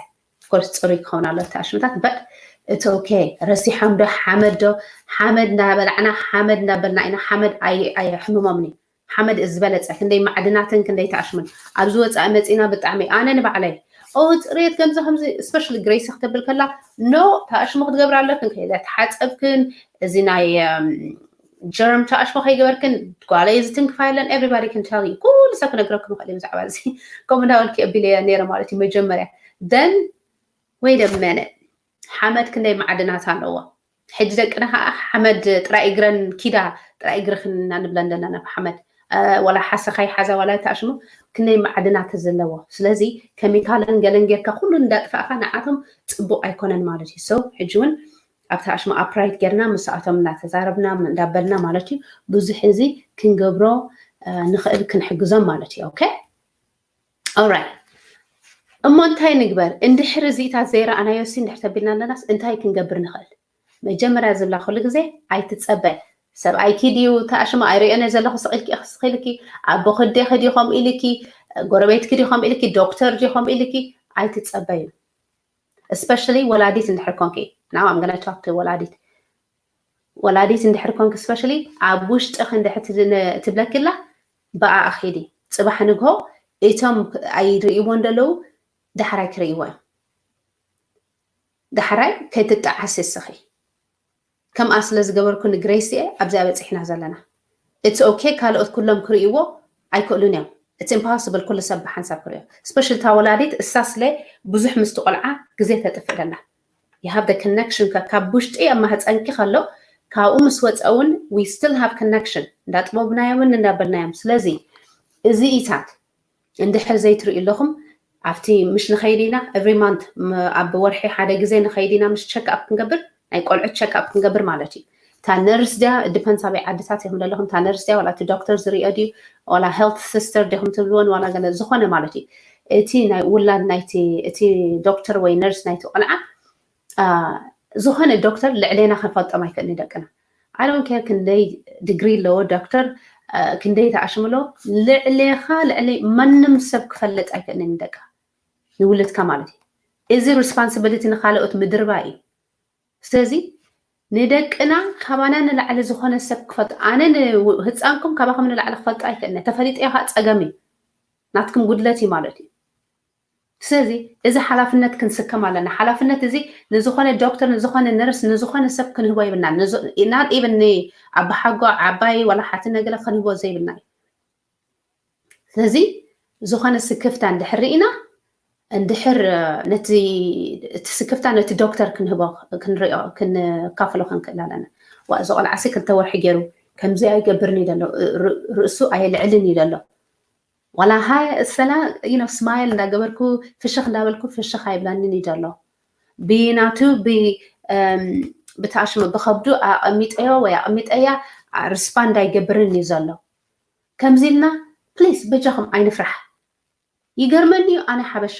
of course ፅሩይ ክኸውን ኣሎ እቲ ኣሽምታት but it's okay። ረሲሖም ዶ ሓመድ ዶ ሓመድ እንዳበላዕና ሓመድ እንዳበልና ኢና ሓመድ ኣየሕምሞምን እዩ። ሓመድ ዝበለፀ ክንደይ ማዕድናትን ክንደይ ተኣሽሙን ኣብዚ ወፃኢ መፂና ብጣዕሚ ኣነ ንባዕለይ ኦ ፅሬት ከምዚ ከምዚ especially ግሬሲ ክተብል ከላ no ተኣሽሙ ክትገብር ኣለክን ከይደ ተሓፀብክን እዚ ናይ ጀርም ተኣሽሙ ከይገበርክን ጓለይ እዚ ትንክፋ የለን everybody can tell you ኩሉ ሰብ ክነግረኩም ይኽእል እዩ ብዛዕባ እዚ ከምኡ እንዳበልክ ኣቢለ ነይረ ማለት እዩ መጀመርያ then wait a minute ሓመድ ክንደይ ማዕድናት ኣለዎ ሕጂ ደቅና ከዓ ሓመድ ጥራይ እግረን ኪዳ ጥራይ እግርክን ኢና ንብለን ዘለና ናብ ሓመድ ወላ ሓሰኻ ይሓዛ ዋላ ተኣሽሙ ክንደይ ማዕድናት ዘለዎ ስለዚ ከሚካልን ገለን ጌርካ ኩሉ እንዳጥፋእካ ንዓቶም ፅቡቅ ኣይኮነን ማለት እዩ so ሕጂ እውን ኣብቲ ኣሽሙ upright ጌርና ምስኣቶም እንዳተዛረብና እንዳበልና ማለት እዩ ብዙሕ እዚ ክንገብሮ ንኽእል ክንሕግዞም ማለት እዩ okay alright እሞ እንታይ ንግበር እንድሕር እዚኢታት ዘይረኣናዮ ሲ እንድሕር ተቢልና ኣለናስ እንታይ ክንገብር ንኽእል መጀመርያ ዝብላ ኩሉ ግዜ ኣይትፀበ ሰብኣይኪ ድዩ ተኣሽሙ ኣይርእዮን እየ ዘለኹ ስቕ ኢልኪ ኢኺ ስቕ ኢልኪ ኣቦኺ ኣዴኺ ድዩ ከምኡ ኢልኪ ጎረቤትኪ ድዩ ከምኡ ኢልኪ ዶክተር ድዩ ከምኡ ኢልኪ ኣይትፀበዩ especially ወላዲት እንድሕር ኮንኪ now I'm gonna talk to ወላዲት ወላዲት እንድሕር ኮንኪ especially ኣብ ውሽጥኺ እንድሕር ትብለኪ ኣላ ብኣኣ ኺዲ ፅባሕ ንግሆ እቶም ኣይርእይዎ እንደለዉ ዳሕራይ ክርእይዎ እዮም ዳሕራይ ከይትጠዓሲ እስኺ ከምኣ ስለ ዝገበርኩ ንግሬስ እየ ኣብዚኣ በፂሕና ዘለና it's okay ካልኦት ኩሎም ክርእይዎ ኣይክእሉን እዮም it's impossible ኩሉ ሰብ ብሓንሳብ ክሪኦ። ስፔሻሊ እታ ወላዲት እሳ ስለ ብዙሕ ምስቲ ቆልዓ ግዜ ተጥፍእ ደላ። You have the connection ከ-፣ ካብ ውሽጢ ኣብ ማህፀንኪ ከሎ ካብኡ ምስ ወፀ እውን we still have connection እንዳጥበብናዮምን እንዳበልናዮም። ስለዚ እዚ ኢታት እንድሕር ዘይትርእዩ ኣለኹም ኣብቲ ምሽ ንኸይድ ኢና every month ኣብ ወርሒ ሓደ ግዜ ንኸይድ ኢና ምሽ ቸክ ኣፕ ክንገብር ናይ ቆልዑት ቸክ ኣፕ ክንገብር ማለት እዩ። እታ ነርስ ድያ ድፐንስ ኣበይ ዓድታት ኢኹም ዘለኹም እታ ነርስ ድያ ዋላ እቲ ዶክተር ዝሪኦ ድዩ ዋላ ሄልት ሲስተር ዲኹም ትብልዎን ዋላ ገለ ዝኾነ ማለት እዩ። እቲ ናይ ውላድ ናይቲ እቲ ዶክተር ወይ ነርስ ናይቲ ቆልዓ ዝኾነ ዶክተር ልዕሌና ከፈልጦም ኣይክእልን ደቅና። I don't care ክንደይ ዲግሪ ኣለዎ ዶክተር ክንደይ ተኣሽምሎ ልዕሌኻ ልዕሊ ማንም ሰብ ክፈልጥ ኣይክእልን ደቃ ንውልድካ ማለት እዩ። እዚ ሪስፖንሲቢሊቲ ንካልኦት ምድርባ እዩ። ስለዚ ንደቅና ካባና ንላዕሊ ዝኾነ ሰብ ክፈልጡ ኣነ ህፃንኩም ካባኹም ንላዕሊ ክፈልጡ ኣይክእልን ተፈሊጠዮ ከዓ ፀገም እዩ ናትኩም ጉድለት እዩ ማለት እዩ። ስለዚ እዚ ሓላፍነት ክንስከም ኣለና። ሓላፍነት እዚ ንዝኾነ ዶክተር ንዝኾነ ነርስ ንዝኾነ ሰብ ክንህቦ ይብልና not even ኣባሓጎ ዓባይ ዋላ ሓቲ ነገለ ክንህቦ ዘይብልና እዩ። ስለዚ ዝኾነ ስክፍታ እንድሕር ርኢና እንድሕር ነቲ እቲ ስክፍታ ነቲ ዶክተር ክንህቦ ክንሪኦ ክንካፍሎ ክንክእል ኣለና። ዋ እዚ ቆልዓሲ ክልተ ወርሒ ገይሩ ከምዚ ኣይገብርን እዩ ዘሎ ርእሱ ኣየልዕልን እዩ ዘሎ ዋላ ሃ ሰላ you know smile እንዳገበርኩ ፍሽኽ እንዳበልኩ ፍሽኽ ኣይብለንን እዩ ዘሎ ብናቱ ብተኣሽሙ ብከብዱ ኣቐሚጠዮ ወይ ኣቐሚጠያ ሪስፓንድ ኣይገብርን እዩ ዘሎ። ከምዚ ኢልና ፕሊስ በጃኹም ኣይንፍራሕ። ይገርመኒ እዩ ኣነ ሓበሻ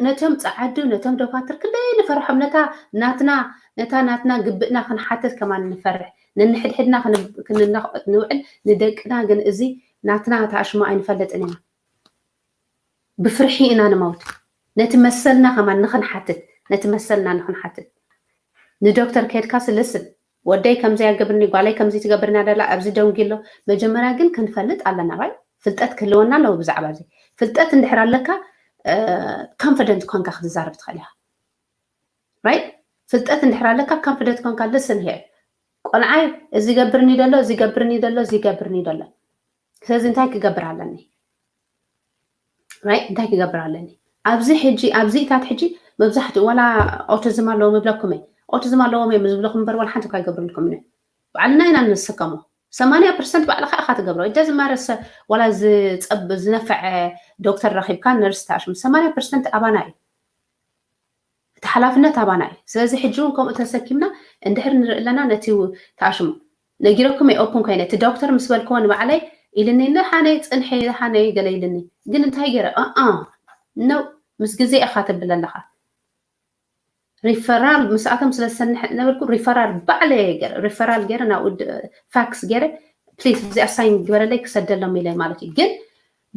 ነቶም ፀዓዱ ነቶም ዶካትር ክንደይ ንፈርሖም ነታ ናትና ነታ ናትና ግብእና ክንሓትት ከማን ንፈርሕ ነንሕድሕድና ክንናቕጥ ንውዕል ንደቅና ግን እዚ ናትና ተኣሽሙ ኣይንፈልጥን ኢና ብፍርሒ ኢና ንመውት ነቲ መሰልና ከማን ንክንሓትት ነቲ መሰልና ንክንሓትት ንዶክተር ከድካ ስልስን ወደይ ከምዚ ያገብርኒ ጓለይ ከምዚ ትገብርና ደላ ኣብዚ ደንጊ ኣሎ መጀመርያ ግን ክንፈልጥ ኣለና right ፍልጠት ክህልወና ኣለዎ ብዛዕባ እዚ ፍልጠት እንድሕር ኣለካ confident ኮንካ ክትዛረብ ትኽእል ኢኻ right ፍልጠት እንድሕር ኣለካ confident ኮንካ listen here ቆልዓይ እዚ ገብርኒ ደሎ እዚ ገብርኒ ደሎ እዚ ገብርኒ ደሎ ስለዚ እንታይ ክገብር ኣለኒ right እንታይ ክገብር ኣለኒ ኣብዚ ሕጂ ኣብዚ ኢታት ሕጂ መብዛሕትኡ ዋላ ኦቲዝም ኣለዎም ይብለኩም እየ ኦቲዝም ኣለዎም እዮም ዝብለኩም እምበር ዋላ ሓንቲ እኳ ይገብርልኩም እየ ባዕልና ኢና ንስከሞ ሰማንያ ፐርሰንት ባዕልካ ኢካ ትገብሮ it doesn't matter ዋላ ዝነፈዐ ዶክተር ረኪብካ ነርስ ተኣሽሙ ሰማንያ ፐርሰንት ኣባና እዩ እቲ ሓላፍነት ኣባና እዩ ስለዚ ሕጂ እውን ከምኡ ተሰኪምና እንድሕር ንርኢ ኣለና ነቲ ተኣሽሙ ነጊረኩም እየ ኦፕን ኮይነ እቲ ዶክተር ምስ በልክዎ ንባዕለይ ኢልኒ ንሓነይ ፅንሒ ሓነይ ገለ ኢልኒ ግን እንታይ ገይረ ኣኣ ነው ምስ ግዜ ኢካ ትብል ኣለካ ሪፈራል ምስኣቶም ስለ ዝሰንሐ ነበርኩ ሪፈራል ባዕለየ ገይረ ሪፈራል ገይረ ናብ ፋክስ ገይረ ፕሊስ እዚ ኣሳይን ግበረለይ ክሰደሎም ኢለ ማለት እዩ ግን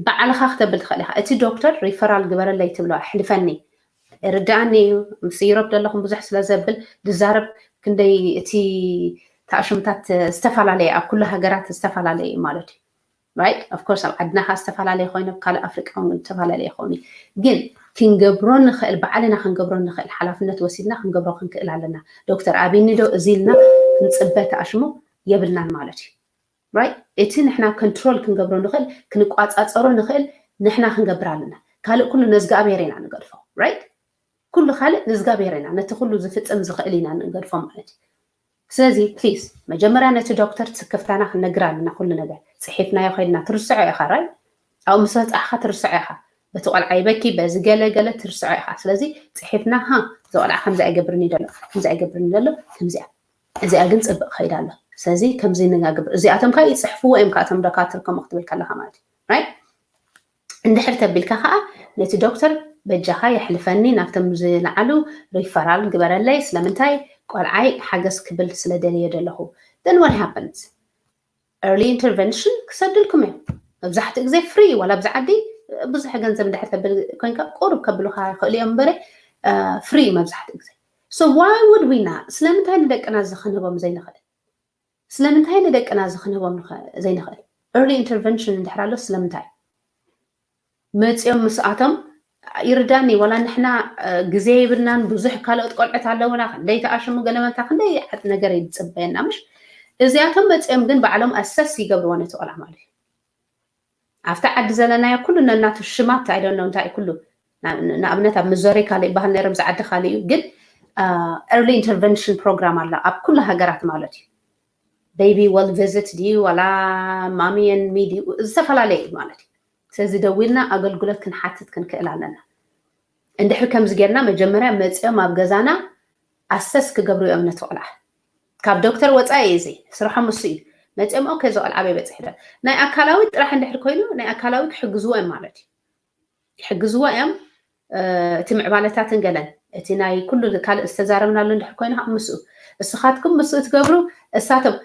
ባዕልኻ ክተብል ትኽእል ኢኻ እቲ ዶክተር ሪፈራል ግበረለይ ትብሎ ኣሕልፈኒ ርዳኣኒ እዩ ምስ ዩሮፕ ዘለኹም ብዙሕ ስለ ዘብል ዝዛረብ ክንደይ እቲ ተኣሽምታት ዝተፈላለየ ኣብ ኩሉ ሃገራት ዝተፈላለየ እዩ ማለት እዩ right of course ኣብ ዓድና ካ ዝተፈላለየ ኮይኑ ኣብ ካልእ ኣፍሪቃ እውን ዝተፈላለየ ይኸውን እዩ ግን ክንገብሮ ንኽእል ባዕልና ክንገብሮ ንኽእል ሓላፍነት ወሲድና ክንገብሮ ክንክእል ኣለና ዶክተር ኣብይኒ ዶ እዚ ኢልና ክንፅበ ተኣሽሙ የብልናን ማለት እዩ right እቲ ንሕና ኮንትሮል ክንገብሮ ንኽእል ክንቋፃፀሮ ንኽእል ንሕና ክንገብር ኣለና ካልእ ኩሉ ነዝጋኣብሔር ኢና ንገድፎ right ኩሉ ካልእ ንዝጋብሔር ኢና ነቲ ኩሉ ዝፍፅም ዝኽእል ኢና ንገድፎ ማለት እዩ ስለዚ ፕሊስ መጀመርያ ነቲ ዶክተር ስክፍታና ክንነግር ኣለና ኩሉ ነገር ፅሒፍናዮ ከይድና ትርስዖ ኢኻ ራይ ኣብኡ ምስ በፃሕካ ትርስዖ ኢኻ በቲ ቆልዓ ይበኪ በዚ ገለ ገለ ትርስዖ ኢኻ ስለዚ ፅሒፍና ሃ እዚ ቆልዓ ከምዚ ኣይገብርኒ ደሎ ከምዚ ኣይገብርኒ ደሎ ከምዚኣ እዚኣ ግን ፅብቅ ከይዳ ኣሎ ስለዚ ከምዚ ነጋግብር እዚኣቶም ከዓ ይፅሕፍዎ እዮም ከኣቶም ዶካትር ከምኡ ክትብል ከለካ ማለት እዩ ራይ እንድሕር ተቢልካ ከዓ ነቲ ዶክተር በጃኻ የሕልፈኒ ናብቶም ዝለዓሉ ሪፈራል ግበረለይ ስለምንታይ ቆልዓይ ሓገዝ ክብል ስለደልየ ደለኹ then what happens early intervention ክሰድልኩም እዮም መብዛሕትኡ ግዜ ፍሪ ዋላ ኣብዚ ዓዲ ብዙሕ ገንዘብ እንድሕር ተብል ኮይንካ ቁሩብ ከብሉካ ይኽእሉ እዮም እምበረ ፍሪ መብዛሕትኡ ግዜ so why would we not ስለምንታይ ንደቅና እዚ ክንህቦም ዘይንኽእል ስለምንታይ ንደቅና እዚ ክንህቦም ዘይንኽእል early intervention እንድሕር ኣሎ ስለምንታይ መፂኦም ምስኣቶም ይርዳኒ ዋላ ንሕና ግዜ ይብልናን ብዙሕ ካልኦት ቆልዕት ኣለውና ክንደይ ተኣሽሙ ገለመንታ ክንደይ ዓይነት ነገር ይፅበየና ምሽ እዚኣቶም መፂኦም ግን ባዕሎም ኣሰስ ይገብርዎ ነቲ ቆልዓ ማለት እዩ ኣብቲ ዓዲ ዘለናዮ ኩሉ ነናቱ ሽማት፣ I don't know እንታይ እዩ ኩሉ። ንኣብነት ኣብ ምዞሪ ካልእ ይበሃል ነይሮም፣ ዝዓዲ ካልእ እዩ። ግን early intervention program ኣሎ ኣብ ኩሉ ሃገራት ማለት እዩ። ቤቢ well visit ድዩ ዋላ ማሚየን ሚዲ ዝተፈላለየ እዩ ማለት እዩ። ስለዚ ደዊልና ኣገልግሎት ክንሓትት ክንክእል ኣለና። እንድሕር ከምዚ ጌርና መጀመርያ መፅኦም ኣብ ገዛና ኣሰስ ክገብሩ እዮም ነቲ ቆልዓ። ካብ ዶክተር ወፃኢ እዩ እዚ ስርሖም እሱ እዩ። መፅኦም ኦኬ እዚ ቆልዓ ኣበይ በፂሑ ዶ? ናይ ኣካላዊ ጥራሕ እንድሕር ኮይኑ ናይ ኣካላዊ ክሕግዝዎ እዮም ማለት እዩ። ክሕግዝዎ እዮም እቲ ምዕባለታትን ገለን እቲ ናይ ኩሉ ካልእ ዝተዛረብናሉ እንድሕር ኮይኑ ምስኡ እስኻትኩም ምስኡ ትገብሩ። እሳቶም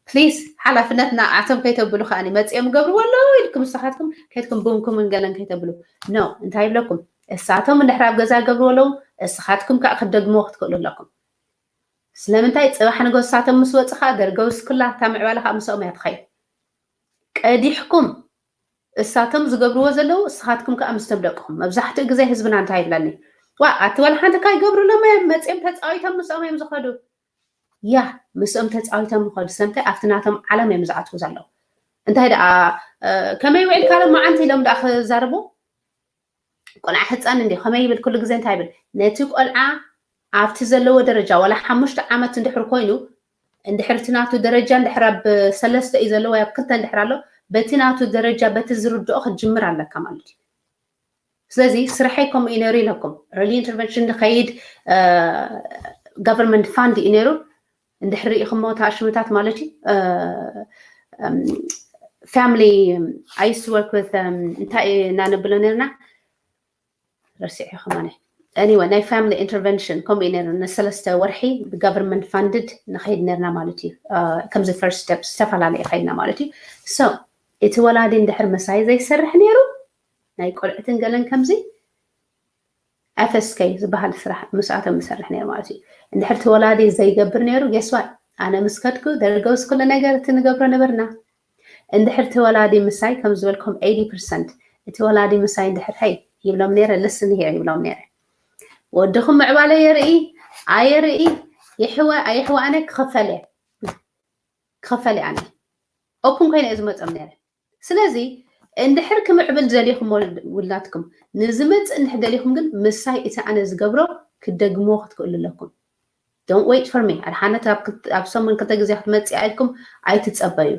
ፕሊስ ሓላፍነት ንዓቶም ከይተብሉ ከዓኒ መፅኦም ገብርዎ ኣለዉ ኢልኩም ንስኻትኩም ከይድኩም ቡንኩምን ገለን ከይተብሉ። ኖ እንታይ ይብለኩም? እሳቶም እንድሕር ኣብ ገዛ ገብርዎ ኣለዉ፣ እስኻትኩም ከዓ ክትደግምዎ ክትክእሉ ኣለኩም። ስለምንታይ? ፅባሕ ንጎ እሳቶም ምስ ወፁ ከዓ ደርገው ስኩላ እታ ምዕባለ ከዓ ምስኦም እያ ትኸይድ። ቀዲሕኩም እሳቶም ዝገብርዎ ዘለዉ እስኻትኩም ከዓ ምስቶም ደቅኹም። መብዛሕትኡ ግዜ ህዝብና እንታይ ይብለኒ? ዋ ኣቲ ዋላ ሓንቲ ካይገብሩሎም እዮም መፅኦም ተፃዊቶም ምስኦም እዮም ዝኸዱ። ያ ምስኦም ተፃዊቶም ይኸዱ። ስለምንታይ ኣብቲ ናቶም ዓለም እዮም ዝኣትዉ ዘለዉ። እንታይ ደኣ ከመይ ውዒልካ ሎማዓንቲ ኢሎም ደኣ ክዛረቡ? ቆልዓ ህፃን እንዲ ከመይ ይብል ኩሉ ግዜ እንታይ ይብል? ነቲ ቆልዓ ኣብቲ ዘለዎ ደረጃ ዋላ ሓሙሽተ ዓመት እንድሕር ኮይኑ እንድሕር እቲ ናቱ ደረጃ እንድሕር ኣብ ሰለስተ እዩ ዘለዎ ኣብ ክልተ እንድሕር ኣሎ በቲ ናቱ ደረጃ በቲ ዝርድኦ ክትጅምር ኣለካ ማለት እዩ። ስለዚ ስርሐይ ከምኡ እዩ ነይሩ ኢለኩም early intervention ንኸይድ government fund እዩ ነይሩ። እንድሕር ርኢኹሞ ታሽምታት ማለት እዩ family I used to work with እንታይ እናነብሎ ነርና ረሲዐ ከማነ anyway ናይ family intervention ከምኡ እዩ ነርና ንሰለስተ ወርሒ government funded ንኸይድ ነርና ማለት እዩ። ከምዚ first step ዝተፈላለየ ከይድና ማለት እዩ። So እቲ ወላዲ እንድሕር ምሳይ ዘይሰርሕ ነይሩ ናይ ቆልዕትን ገለን ከምዚ FSK ዝበሃል ስራሕ ምስኣቶም ምሰርሕ ነይሩ ማለት እዩ። እንድሕር እቲ ወላዲ ዘይገብር ነይሩ guess what ኣነ ምስ ከድኩ ደርገውስ ኩሉ ነገር እቲ ንገብሮ ነበርና። እንድሕር እቲ ወላዲ ምሳይ ከም ዝበልኩም eighty percent እቲ ወላዲ ምሳይ እንድሕር ሀይ ይብሎም ነይረ listen here ይብሎም ነይረ። ወድኹም ምዕባለ የርኢ ኣየርኢ ይሕወ ኣይሕወ ኣነ ክኸፈል እየ ክኸፈል እየ ኣነ open ኮይነ እየ ዝመፆም ነይረ። ስለዚ እንድሕር ክምዕብል ደሊኹም ውላድኩም ንዝመፅእ እንድሕር ደሊኹም ግን ምሳይ እቲ ኣነ ዝገብሮ ክደግምዎ ክትክእሉ ኣለኩም። Don't wait for me ኣድሓነት ኣብ ሰሙን ክልተ ግዜ ክትመፅእ ኢልኩም ኣይትፀበዩ።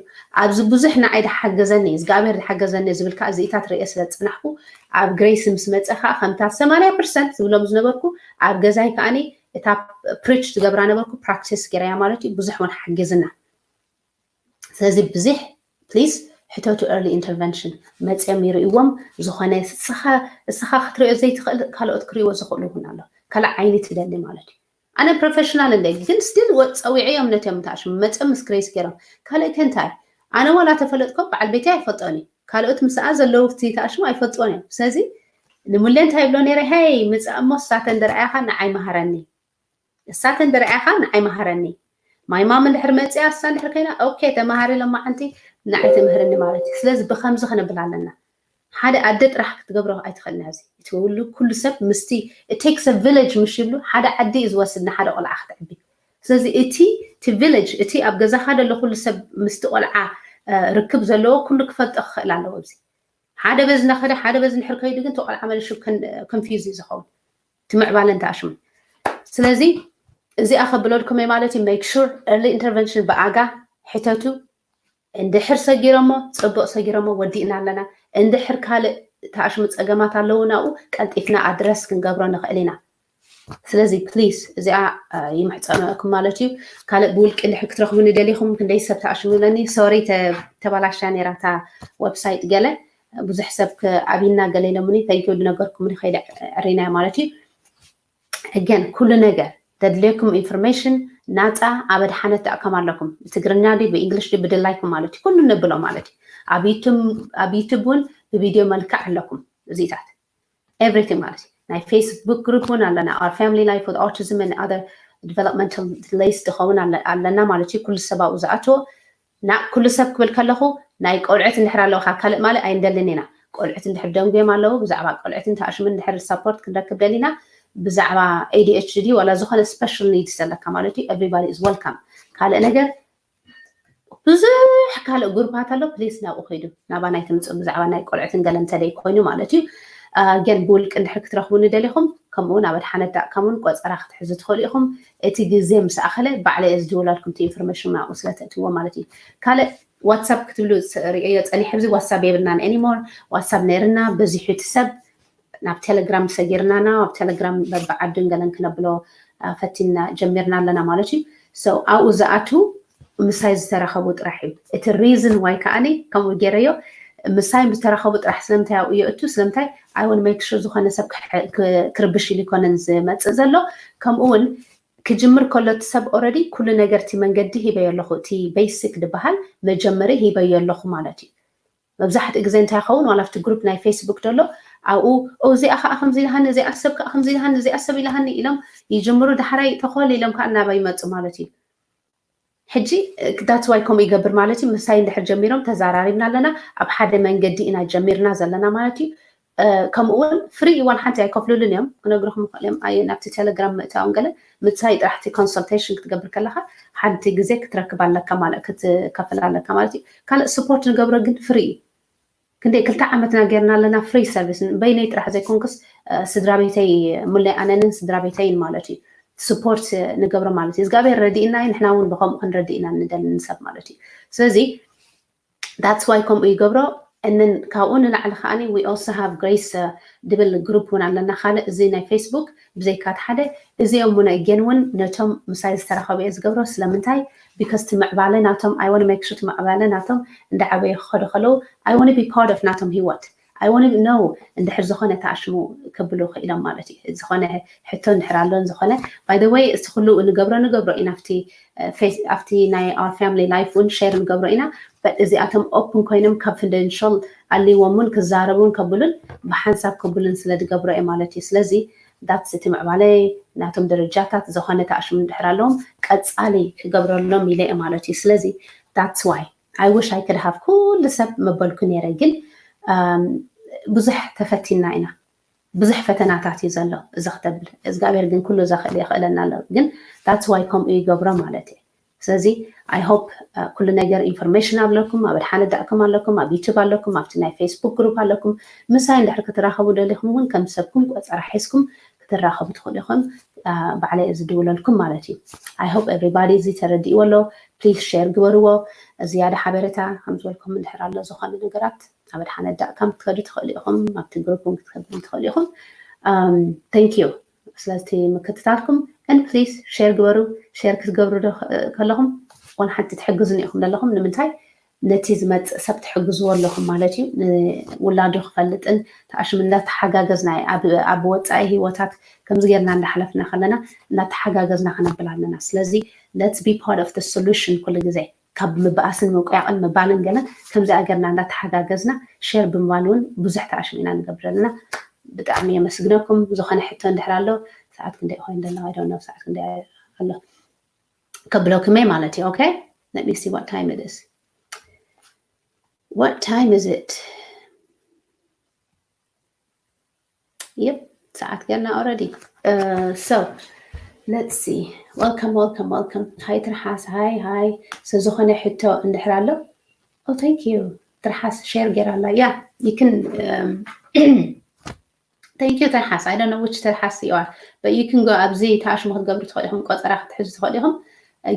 ኣብዚ ብዙሕ ንዓይ ዝሓገዘኒ እግዚኣብሔር ዝሓገዘኒ ዝብል ከዓ እዚኢታት ርእየ ስለ ዝፀናሕኩ ኣብ ግሬስ ምስ መፀ ከዓ ከምታ ሰማንያ ፐርሰንት ዝብሎም ዝነበርኩ ኣብ ገዛይ ከዓኒ እታ preach ዝገብራ ነበርኩ practice ገይረያ ማለት እዩ። ብዙሕ እውን ሓጊዝና ስለዚ ብዙሕ please ሕተቱ early intervention መፅኦም ይርእዎም። ዝኾነ እስኻ ክትሪኦ ዘይትኽእል ካልኦት ክሪእዎ ዝኽእሉ እውን ኣሎ። ካልእ ዓይኒ ትደሊ ማለት እዩ። ኣነ professional እንደ ግን still ፀዊዐዮም ነትዮም ተኣሽሙ መፅኦም ምስ ግሬስ ገይሮም ካልእ ከ እንታይ ኣነ ዋላ ተፈለጥኮ በዓል ቤተይ ኣይፈልጦን እዩ። ካልኦት ምስኣ ዘለዉ እቲ ተኣሽሙ ኣይፈልጥዎን እዮም። ስለዚ ንሙሌ እንታይ ይብሎ ነይረ ሄይ ምፃእ እሞ እሳተ እንድርኣያኻ ንዓይ መሃረኒ እሳተ እንድርኣያኻ ንዓይ መሃረኒ ማይ ማም እንድሕር መፅያ እሳ እንድሕር ኮይና okay ተማሃሪ ሎማዓንቲ ንዓይ ትምህርኒ ማለት እዩ። ስለዚ ብከምዚ ክንብል ኣለና። ሓደ ኣደ ጥራሕ ክትገብሮ ኣይትኽእልን እዚ እቲ ኩሉ ኩሉ ሰብ ምስቲ it takes a village ምሽ ይብሉ ሓደ ዓዲ እዩ ዝወስድ ንሓደ ቆልዓ ክትዕቢ። ስለዚ እቲ እቲ village እቲ ኣብ ገዛኻ ዘሎ ኩሉ ሰብ ምስቲ ቆልዓ ርክብ ዘለዎ ኩሉ ክፈልጦ ክኽእል ኣለዎ። እዚ ሓደ በዚ እናኸደ ሓደ በዚ እንድሕር ከይዱ ግን እቲ ቆልዓ መሊሹ confuse እዩ ዝኸውን። እቲ ምዕባለ እንተኣሽሙ ስለዚ እዚኣ ከብለልኩም እየ ማለት እዩ። Make sure early intervention ብኣጋ ሕተቱ። እንድሕር ሰጊሮሞ ፅቡቅ ሰጊሮሞ ወዲእና ኣለና። እንድሕር ካልእ ተኣሽሙ ፀገማት ኣለዉ ናብኡ ቀልጢፍና ኣድረስ ክንገብሮ ንኽእል ኢና። ስለዚ please እዚኣ ይምሕፀነኩም ማለት እዩ። ካልእ ብውልቂ እንድሕር ክትረኽቡኒ ደሊኹም ክንደይ ሰብ ተኣሽሙ ኢለኒ sorry ተባላሽያ ነይራ እታ website ገለ ብዙሕ ሰብ ኣብይና ገለ ኢሎምኒ thank you ዝነገርኩምኒ ከይደ ዕሪናዮ ማለት እዩ። Again ኩሉ ነገር ተድልየኩም information ናፃ ኣብ ኣድሓነት ትኣከም ኣለኩም ብትግርኛ ድዩ ብ English ድዩ ብድላይኩም ማለት እዩ። ኩሉ ነብሎ ማለት እዩ። ኣብ YouTube እውን ብቪድዮ መልክዕ ኣለኩም እዚታት everything ማለት እዩ። ናይ Facebook group እውን ኣለና our family life with autism and other developmental delays ዝኸውን ኣለና ማለት እዩ። ኩሉ ሰብ ኣብኡ ዝኣትዎ ና ኩሉ ሰብ ክብል ከለኹ ናይ ቆልዑት እንድሕር ኣለውካ ካልእ ማለት ኣይንደልን ኢና። ቆልዑት እንድሕር ደንጉዮም ኣለዉ ብዛዕባ ቆልዑት እንተኣሽሙ እንድሕር support ክንረክብ ደሊና ብዛዕባ ADHD ዋላ ዝኾነ special needs ዘለካ ማለት እዩ everybody is welcome። ካልእ ነገር ብዙሕ ካልእ ግሩፓት ኣሎ። ፕሊስ ናብኡ ከይዱ ናባ ናይ ትምፅኡ ብዛዕባ ናይ ቆልዑትን ገለ እንተደይ ኮይኑ ማለት እዩ። ግን ብውልቂ እንድሕር ክትረኽቡኒ ደሊኹም ከምኡ እውን ኣብ ኣድሓነት ዳት ኮም እውን ቆፀራ ክትሕዙ ትኽእሉ ኢኹም። እቲ ግዜ ምስ ኣኸለ ባዕለ እየ ዝድውለልኩም እቲ ኢንፎርሜሽን ናብኡ ስለ ተእትዎ ማለት እዩ። ካልእ ዋትሳፕ ክትብሉ ርእዮ ፀኒሕ። ኣብዚ ዋትሳፕ የብልናን ኤኒሞር። ዋትሳፕ ነይርና በዚሑ እቲ ሰብ ናብ ቴሌግራም ሰጊርናና ኣብ ቴሌግራም በብዓድን ገለን ክነብሎ ፈቲና ጀሚርና ኣለና ማለት እዩ። ኣብኡ ዝኣቱ ምሳይ ዝተራኸቡ ጥራሕ እዩ እቲ ሪዝን ዋይ ከዓኒ ከምኡ ገይረዮ ምሳይ ዝተራኸቡ ጥራሕ ስለምንታይ ኣብኡ የእቱ ስለምንታይ ኣይወን ሜክ ሹር ዝኾነ ሰብ ክርብሽ ኢሉ ይኮነን ዝመፅእ ዘሎ። ከምኡ እውን ክጅምር ከሎ እቲ ሰብ ኦረዲ ኩሉ ነገር እቲ መንገዲ ሂበዮ ኣለኹ እቲ ቤሲክ ዝበሃል መጀመሪ ሂበዮ ኣለኹ ማለት እዩ። መብዛሕትኡ ግዜ እንታይ ይኸውን ዋላ ኣብቲ ግሩፕ ናይ ፌስቡክ ዘሎ ኣብኡ እዚኣ ከዓ ከምዚ ኢልሃኒ እዚኣ ሰብ ከዓ ከምዚ ኢልሃኒ እዚኣ ሰብ ኢልሃኒ ኢሎም ይጅምሩ። ዳሕራይ ተኾል ኢሎም ከዓ እናባ ይመፁ ማለት እዩ። ሕጂ that's why ከምኡ ይገብር ማለት እዩ። ምሳይ እንድሕር ጀሚሮም ተዛራሪብና ኣለና ኣብ ሓደ መንገዲ ኢና ጀሚርና ዘለና ማለት እዩ። ከምኡ እውን ፍሪ ዋላ ሓንቲ ኣይከፍሉሉን እዮም ክነግርኹም ይኽእል እዮም። ኣየ ናብቲ ቴሌግራም ምእታዎም ገለ ምሳይ ጥራሕ እቲ ኮንሰልቴሽን ክትገብር ከለካ ሓንቲ ግዜ ክትረክብ ኣለካ ማለት ክትከፍል ኣለካ ማለት እዩ። ካልእ ስፖርት ንገብሮ ግን ፍሪ እዩ። ክንደይ ክልተ ዓመትና ጌርና ኣለና ፍሪ ሰርቪስ በይነይ ጥራሕ ዘይኮንኩስ ስድራ ቤተይ ሙለይ ኣነንን ስድራ ቤተይን ማለት እዩ። ስፖርት ንገብሮ ማለት እዩ እግዚኣብሔር ረዲእና እዩ ንሕና እውን ብከምኡ ክንረድእ ኢና ንደሊ ንሰብ ማለት እዩ። ስለዚ that's why ከምኡ ይገብሮ። እንን ካብኡ ንላዕሊ ከዓኒ we also have grace ድብል ግሩፕ እውን ኣለና ካልእ እዚ ናይ ፌስቡክ ብዘይካት ሓደ እዚኦም ሙነ እጌን እውን ነቶም ምሳይ ዝተረኸቡ እየ ዝገብሮ ስለምንታይ because ትምዕባለ ናቶም I want make sure ትምዕባለ ናቶም እንዳዓበየ ክኸዱ ከለዉ I want be part of ናቶም ህይወት I want know እንድሕር ዝኾነ ተኣሽሙ ከብሉ ክኢሎም ማለት እዩ። ዝኾነ ሕቶ እንድሕር ኣሎን ዝኾነ by the way እቲ ኩሉ ንገብሮ ንገብሮ ኢና ኣብቲ ኣብቲ ናይ our family life እውን ሼር ንገብሮ ኢና። እዚኣቶም ኦፕን ኮይኖም confidential ኣልዎም እውን ክዛረቡን ከብሉን ብሓንሳብ ከብሉን ስለ ዝገብሮ እየ ማለት እዩ። ስለዚ that's እቲ ምዕባለይ ናቶም ደረጃታት ዝኾነ ተኣሽሙ እንድሕር ኣለዎም ቀፃሊ ክገብረሎም ኢለ እየ ማለት እዩ። ስለዚ that's why I wish I could have ኩሉ ሰብ መበልኩ ነይረ ግን ብዙሕ ተፈቲና ኢና። ብዙሕ ፈተናታት እዩ ዘሎ እዚ ክተብል እግዚኣብሔር ግን ኩሉ ዘኽእል የኽእለና ኣሎ ግን that's why ከምኡ ይገብሮ ማለት እየ። ስለዚ I hope ኩሉ ነገር ኢንፎርሜሽን ኣለኩም ኣብ ኣድሓነት ዳት ኮም ኣለኩም ኣብ ዩቱብ ኣለኩም ኣብቲ ናይ ፌስቡክ ግሩፕ ኣለኩም ምሳይ እንድሕር ክትራኸቡ ደሊኹም እውን ከም ሰብኩም ቆፀራ ሒዝኩም ክትራኸቡ ትኽእሉ ኢኹም። ባዕለይ እዚ ድውለልኩም ማለት እዩ። I hope everybody እዚ ተረዲእዎ ኣሎ። ፕሊዝ ሼር ግበርዎ። ዝያዳ ሓበሬታ ከም ዝበልኩም እንድሕር ኣሎ ዝኾነ ነገራት ኣብ ኣድሓነት ዳት ኮም ክትከዱ ትኽእሉ ኢኹም ኣብቲ ግሩፕ እውን ክትከዱ ትኽእሉ ኢኹም። Thank you ስለቲ ምክትታልኩም and please ሼር ግበሩ። ሼር ክትገብሩ ከለኹም ዋላ ሓንቲ ትሕግዙኒ ኢኹም ዘለኹም ንምንታይ ነቲ ዝመፅእ ሰብ ትሕግዝዎ ኣለኹም ማለት እዩ። ንውላዱ ክፈልጥን ተኣሽሙ እንዳተሓጋገዝና ኣብ ወፃኢ ህይወታት ከምዚ ጌርና እንዳሓለፍና ከለና እንዳተሓጋገዝና ክነብል ኣለና። ስለዚ let's be part of the solution ኩሉ ግዜ ካብ ምብኣስን ምቁያቕን ምባልን ገለን ከምዚኣ ጌርና እንዳተሓጋገዝና ሼር ብምባል እውን ብዙሕ ተኣሽሙ ኢና ንገብር ዘለና። ብጣዕሚ የመስግነኩም። ዝኾነ ሕቶ እንድሕር ኣሎ ሰዓት ክንደይ ኮይኑ ዘሎ I don't know ሰዓት ክንደይ ኣሎ ከብለኩም እየ ማለት እዩ። Okay let me see what time it is. What time is it? Yep ሰዓት ጌርና already. So let's see. Welcome welcome welcome. ሃይ ትርሓስ ሃይ ሃይ። ስለዝኾነ ሕቶ እንድሕር ኣሎ Oh thank you ትርሓስ ሼር ጌራ ኣላ yeah you can thank you ትርሓስ I don't know which ትርሓስ you are but you can go ኣብዚ ተኣሽሙ ክትገብሩ ትኽእሉ ኢኹም ቆፀራ ክትሕዙ ትኽእሉ ኢኹም።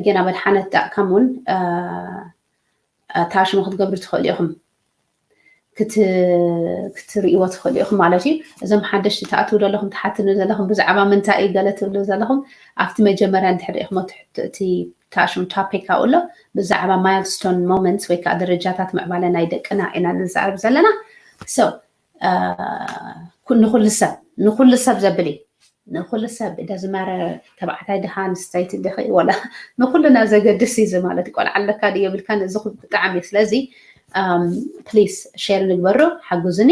ግን ኣብ ኣድሓነት ዳት ኮም እውን ተኣሽሙ ክትገብሩ ትኽእሉ ኢኹም ክትርእይዎ ትኽእሉ ኢኹም ማለት እዩ። እዞም ሓደሽቲ ትኣትዉ ዘለኹም ትሓትኑ ዘለኹም ብዛዕባ ምንታይ እዩ ገለ ትብሉ ዘለኹም ኣብቲ መጀመርያ እንድሕር ርኢኹሞ እቲ ተኣሽሙ ቶፒክ ኣብኡ ኣሎ ብዛዕባ ማይልስቶን ሞመንትስ ወይ ከዓ ደረጃታት ምዕባለ ናይ ደቅና ኢና ንዛረብ ዘለና። So ንኩሉ ሰብ ንኩሉ ሰብ ዘብል እዩ ንኩሉ ሰብ doesn't matter ተባዕታይ ድኻ ኣንስተይቲ ድኺ ወላ ንኩልና ዘገድስ እዩ እዚ ማለት ቆልዓ ኣለካ ድዩ የብልካን እዚ ብጣዕሚ እዩ ስለዚ please ሼር ንግበሮ ሓግዙኒ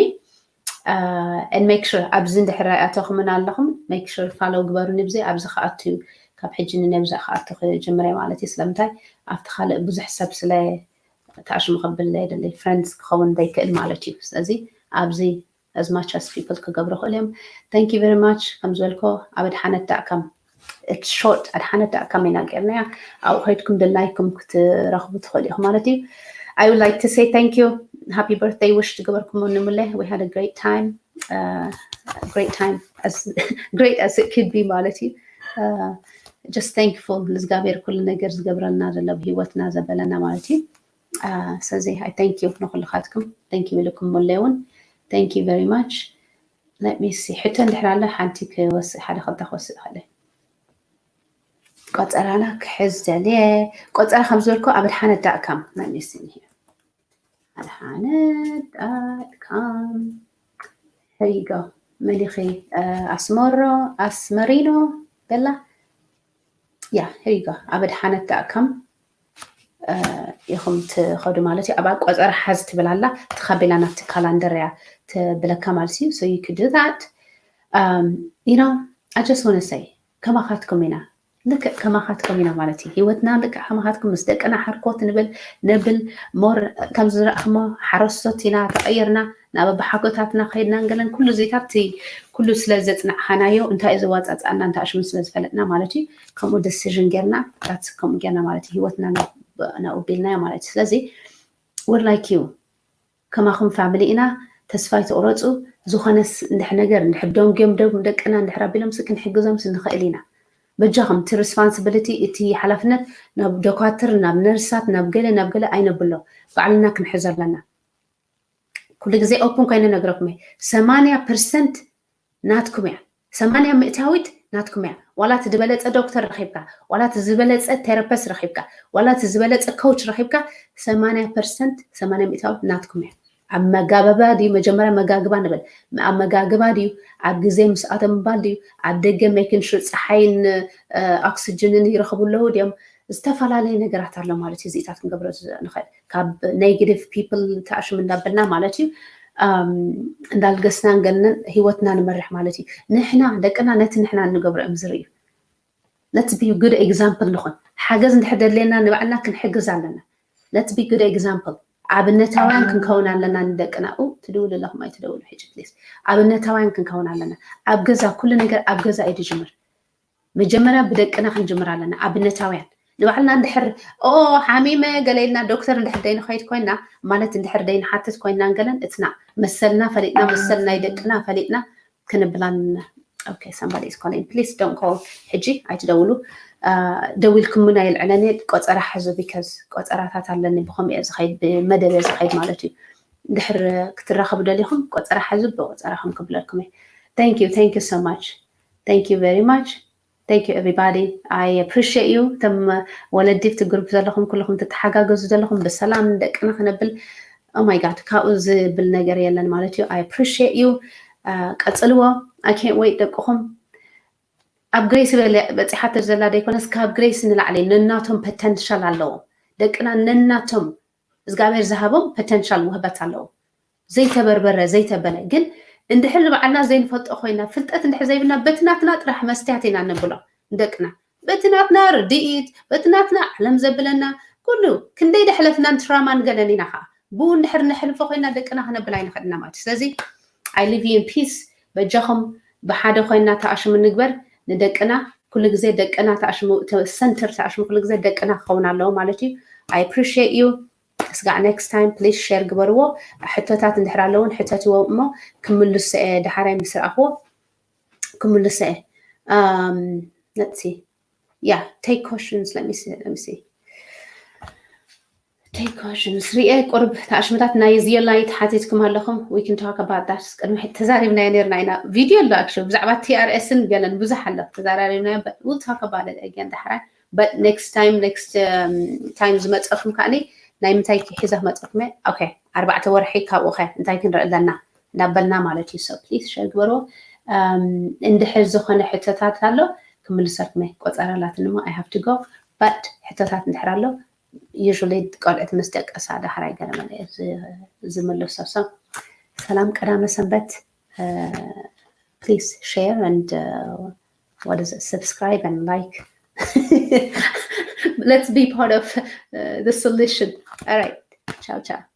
and make sure ኣብዚ እንድሕር ኣተኹምና ኣለኹም make sure follow ግበሩኒ ብዚ ኣብዚ ክኣቱ እዩ ካብ ሕጂ ንነብዛ ክኣቱ ክጅምረ ማለት እዩ ስለምንታይ ኣብቲ ካልእ ብዙሕ ሰብ ስለ ተኣሽሙ ከብል የደለይ friends ክኸውን ዘይክእል ማለት እዩ ስለዚ ኣብዚ as much as people ክገብሩ ክእል እዮም thank you very much ከም ዝበልኮ ኣብ ኣድሓነት ዳት ኮም it's short ኣድሓነት ደኣ ካሜና ጌርናያ ኣብኡ ከይድኩም ድላይኩም ክትረኽቡ ትኽእሉ ኢኹም ማለት እዩ። I would like to say thank you, happy birthday wish ትገበርኩም ንምለ we had a great time, uh, great time as great as it could be ማለት እዩ። Uh, just thankful ንእግዚኣብሔር ኩሉ ነገር ዝገብረልና ዘሎ ብህይወትና ዘበለና ማለት እዩ። Uh, ስለዚ I thank you ንኩልኻትኩም thank you ኢልኩም ሙለ እውን thank you very much. Let me see ሕቶ እንድሕር ኣሎ ሓንቲ ክወስእ ሓደ ክልተ ክወስእ ይኽእል ቆፀራና ክሕዝ ደልየ ቆፀራ ከም ዝበልኩ ኣብ ኣድሓነት ዳት ካም let me see here ኣድሓነት ዳት ካም here you go መሊኺ ኣስመሮ ኣስመሪኖ በላ yeah here you go ኣብ ኣድሓነት ዳት ካም ኢኹም ትኸዱ ማለት እዩ። ኣብኣ ቆፀራ ሓዝ ትብል ኣላ ተኻቢላ ናብቲ ካላንደር እያ ትብለካ ማለት እዩ። So you could do that. Um, you know, I just want to say ከማኻትኩም ኢና ልክዕ ከማኻትኩም ኢና ማለት እዩ። ህይወትና ልክዕ ከማኻትኩም ምስ ደቅና ሓርኮት ንብል ነብል more ከም ዝረእኽሞ ሓረስቶት ኢና ተቐይርና ናብ ኣባሓጎታትና ከይድና ንገለን ኩሉ ዜታት ኩሉ ስለ ዘፅናዕኻናዮ እንታይ እዩ ዘዋፃፅኣና እንታይ ኣሽሙ ስለ ዝፈለጥና ማለት እዩ። ከምኡ decision ጌርና ት ከምኡ ጌርና ማለት እዩ። ህይወትና ናብኡ ቢልናዮ ማለት እዩ። ስለዚ we're like you ከማኹም family ኢና ተስፋ ኣይትቑረፁ። ዝኾነስ እንድሕ ነገር እንድሕር ደንጉዮም ደም ደቅና እንድሕር ኣቢሎምስ ክንሕግዞምስ ንኽእል ኢና። በጃኹም እቲ responsibility እቲ ሓላፍነት ናብ ዶኳትር ናብ ነርሳት ናብ ገለ ናብ ገለ ኣይነብሎ ባዕልና ክንሕዞ ኣለና። ኩሉ ግዜ open ኮይነ ነግረኩም እየ ሰማንያ percent ናትኩም እያ ሰማንያ ምእታዊት ናትኩም እያ ዋላ እቲ ዝበለፀ ዶክተር ረኺብካ ዋላ እቲ ዝበለፀ therapist ረኺብካ ዋላ እቲ ዝበለፀ coach ረኺብካ ሰማንያ percent ሰማንያ ምእታዊት ናትኩም እያ ኣብ መጋበባ ድዩ መጀመርያ መጋግባ ንብል ኣብ መጋግባ ድዩ ኣብ ግዜ ምስኣቶም ምባል ድዩ ኣብ ደገ making sure ፀሓይን oxygen ን ይረኽቡ ኣለዉ ድዮም ዝተፈላለዩ ነገራት ኣሎ ማለት እዩ እዚኢታት ክንገብሮ ንኽእል ካብ negative people ተኣሽም እንዳበልና ማለት እዩ እንዳልገስና ንገንን ህይወትና ንመርሕ ማለት እዩ ንሕና ደቅና ነቲ ንሕና እንገብሮ እዮም ዝርእዩ let's be good example ንኹን ሓገዝ እንድሕር ደድልየና ንባዕልና ክንሕግዝ ኣለና let's be good example ኣብነታውያን ክንከውን ኣለና ንደቅና ትድውሉ ኣለኹም ኣይትደውሉ ሕጂ please ኣብነታውያን ክንከውን ኣለና ኣብ ገዛ ኩሉ ነገር ኣብ ገዛ እዩ ዝጅምር መጀመርያ ብደቅና ክንጅምር ኣለና ኣብነታውያን ንባዕልና እንድሕር ኦ ሓሚመ ገለ ኢልና ዶክተር እንድሕር ደይንኸይድ ኮይና ማለት እንድሕር ደይንሓትት ኮይና ንገለን እትና መሰልና ፈሊጥና መሰል ናይ ደቅና ፈሊጥና ክንብላን okay somebody is calling please don't call ሕጂ ኣይትደውሉ ደዊልኩምና የልዕለኒ ቆፀራ ሕዙ because ቆፀራታት ኣለኒ ብኸምኡ እየ ዝኸይድ ብመደብ እየ ዝኸይድ ማለት እዩ ድሕር ክትራኸቡ ደሊኹም ቆፀራ ሕዙ ብቆፀራኹም ክብለልኩም እየ thank you thank you so much thank you very much thank you everybody I appreciate you እቶም ወለዲ እቲ group ዘለኹም ኩልኹም ትተሓጋገዙ ዘለኹም ብሰላም ደቅና ክነብል oh my god ካብኡ ዝብል ነገር የለን ማለት እዩ I appreciate you ቀፅልዎ I can't wait ደቅኹም ኣብ grace በፂሓቶ ዘላ ደይኮነስ ካብ grace ንላዕሊ ነናቶም potential ኣለዎም ደቅና ነናቶም እግዚኣብሔር ዝሃቦም potential ውህበት ኣለዎም ዘይተበርበረ ዘይተበለ ግን እንድሕር ንባዕልና ዘይንፈልጦ ኮይና ፍልጠት እንድሕር ዘይብልና በቲ ናትና ጥራሕ መስትያት ኢና ነብሎ ንደቅና በቲ ናትና ርድኢት በቲ ናትና ዓለም ዘብለና ኩሉ ክንደይ ደሕለፍናን trauma ን ገለን ኢና ከዓ ብኡ እንድሕር ነሕልፎ ኮይና ደቅና ክነብል ኣይንኽእልና ማለት እዩ ስለዚ I leave you in peace በጃኹም ብሓደ ኮይና ተኣሽሙ ንግበር ንደቅና ኩሉ ግዜ ደቅና ተኣሽሙ center ተኣሽሙ ኩሉ ግዜ ደቅና ክኸውን ኣለዎ ማለት እዩ I appreciate you ስጋዕ next time please share ግበርዎ ሕቶታት እንድሕር ኣለውን ሕተትዎ እሞ ክምልሶ እየ ደሓራይ ምስ ረኣኽዎ ክምልሶ እየ let's see yeah take questions let me see let me see take questions ሪኤ ቁርብ ተኣሽምታት ናይ ዚዮላይት ሓቲትኩም ኣለኹም we can talk about that ቅድሚ ተዛሪብናዮ ነርና ኢና video ኣሎ actually ብዛዕባ TRS ን ገለን ብዙሕ ኣሎ ተዛራሪብናዮ we'll talk about it again ደሓራይ but next time next time ዝመፀኹም ከዓኒ ናይ ምንታይ ሒዛ ክመፀኩም okay ኣርባዕተ ወርሒ ካብኡ ከ እንታይ ክንርኢ ኣለና እንዳበልና ማለት እዩ so please share ግበርዎ እንድሕር ዝኾነ ሕቶታት ኣሎ ክምልሰልኩም እየ ቆፀራ ኣላትኒ እሞ I have to go but ሕቶታት እንድሕር ኣሎ usually ቆልዑት ምስ ደቀሳ ዳሕራይ ገለ መለ ዝምልሶ so ሰላም ቀዳመ ሰንበት please share and what is it subscribe and like let's be part of the solution all right ciao ciao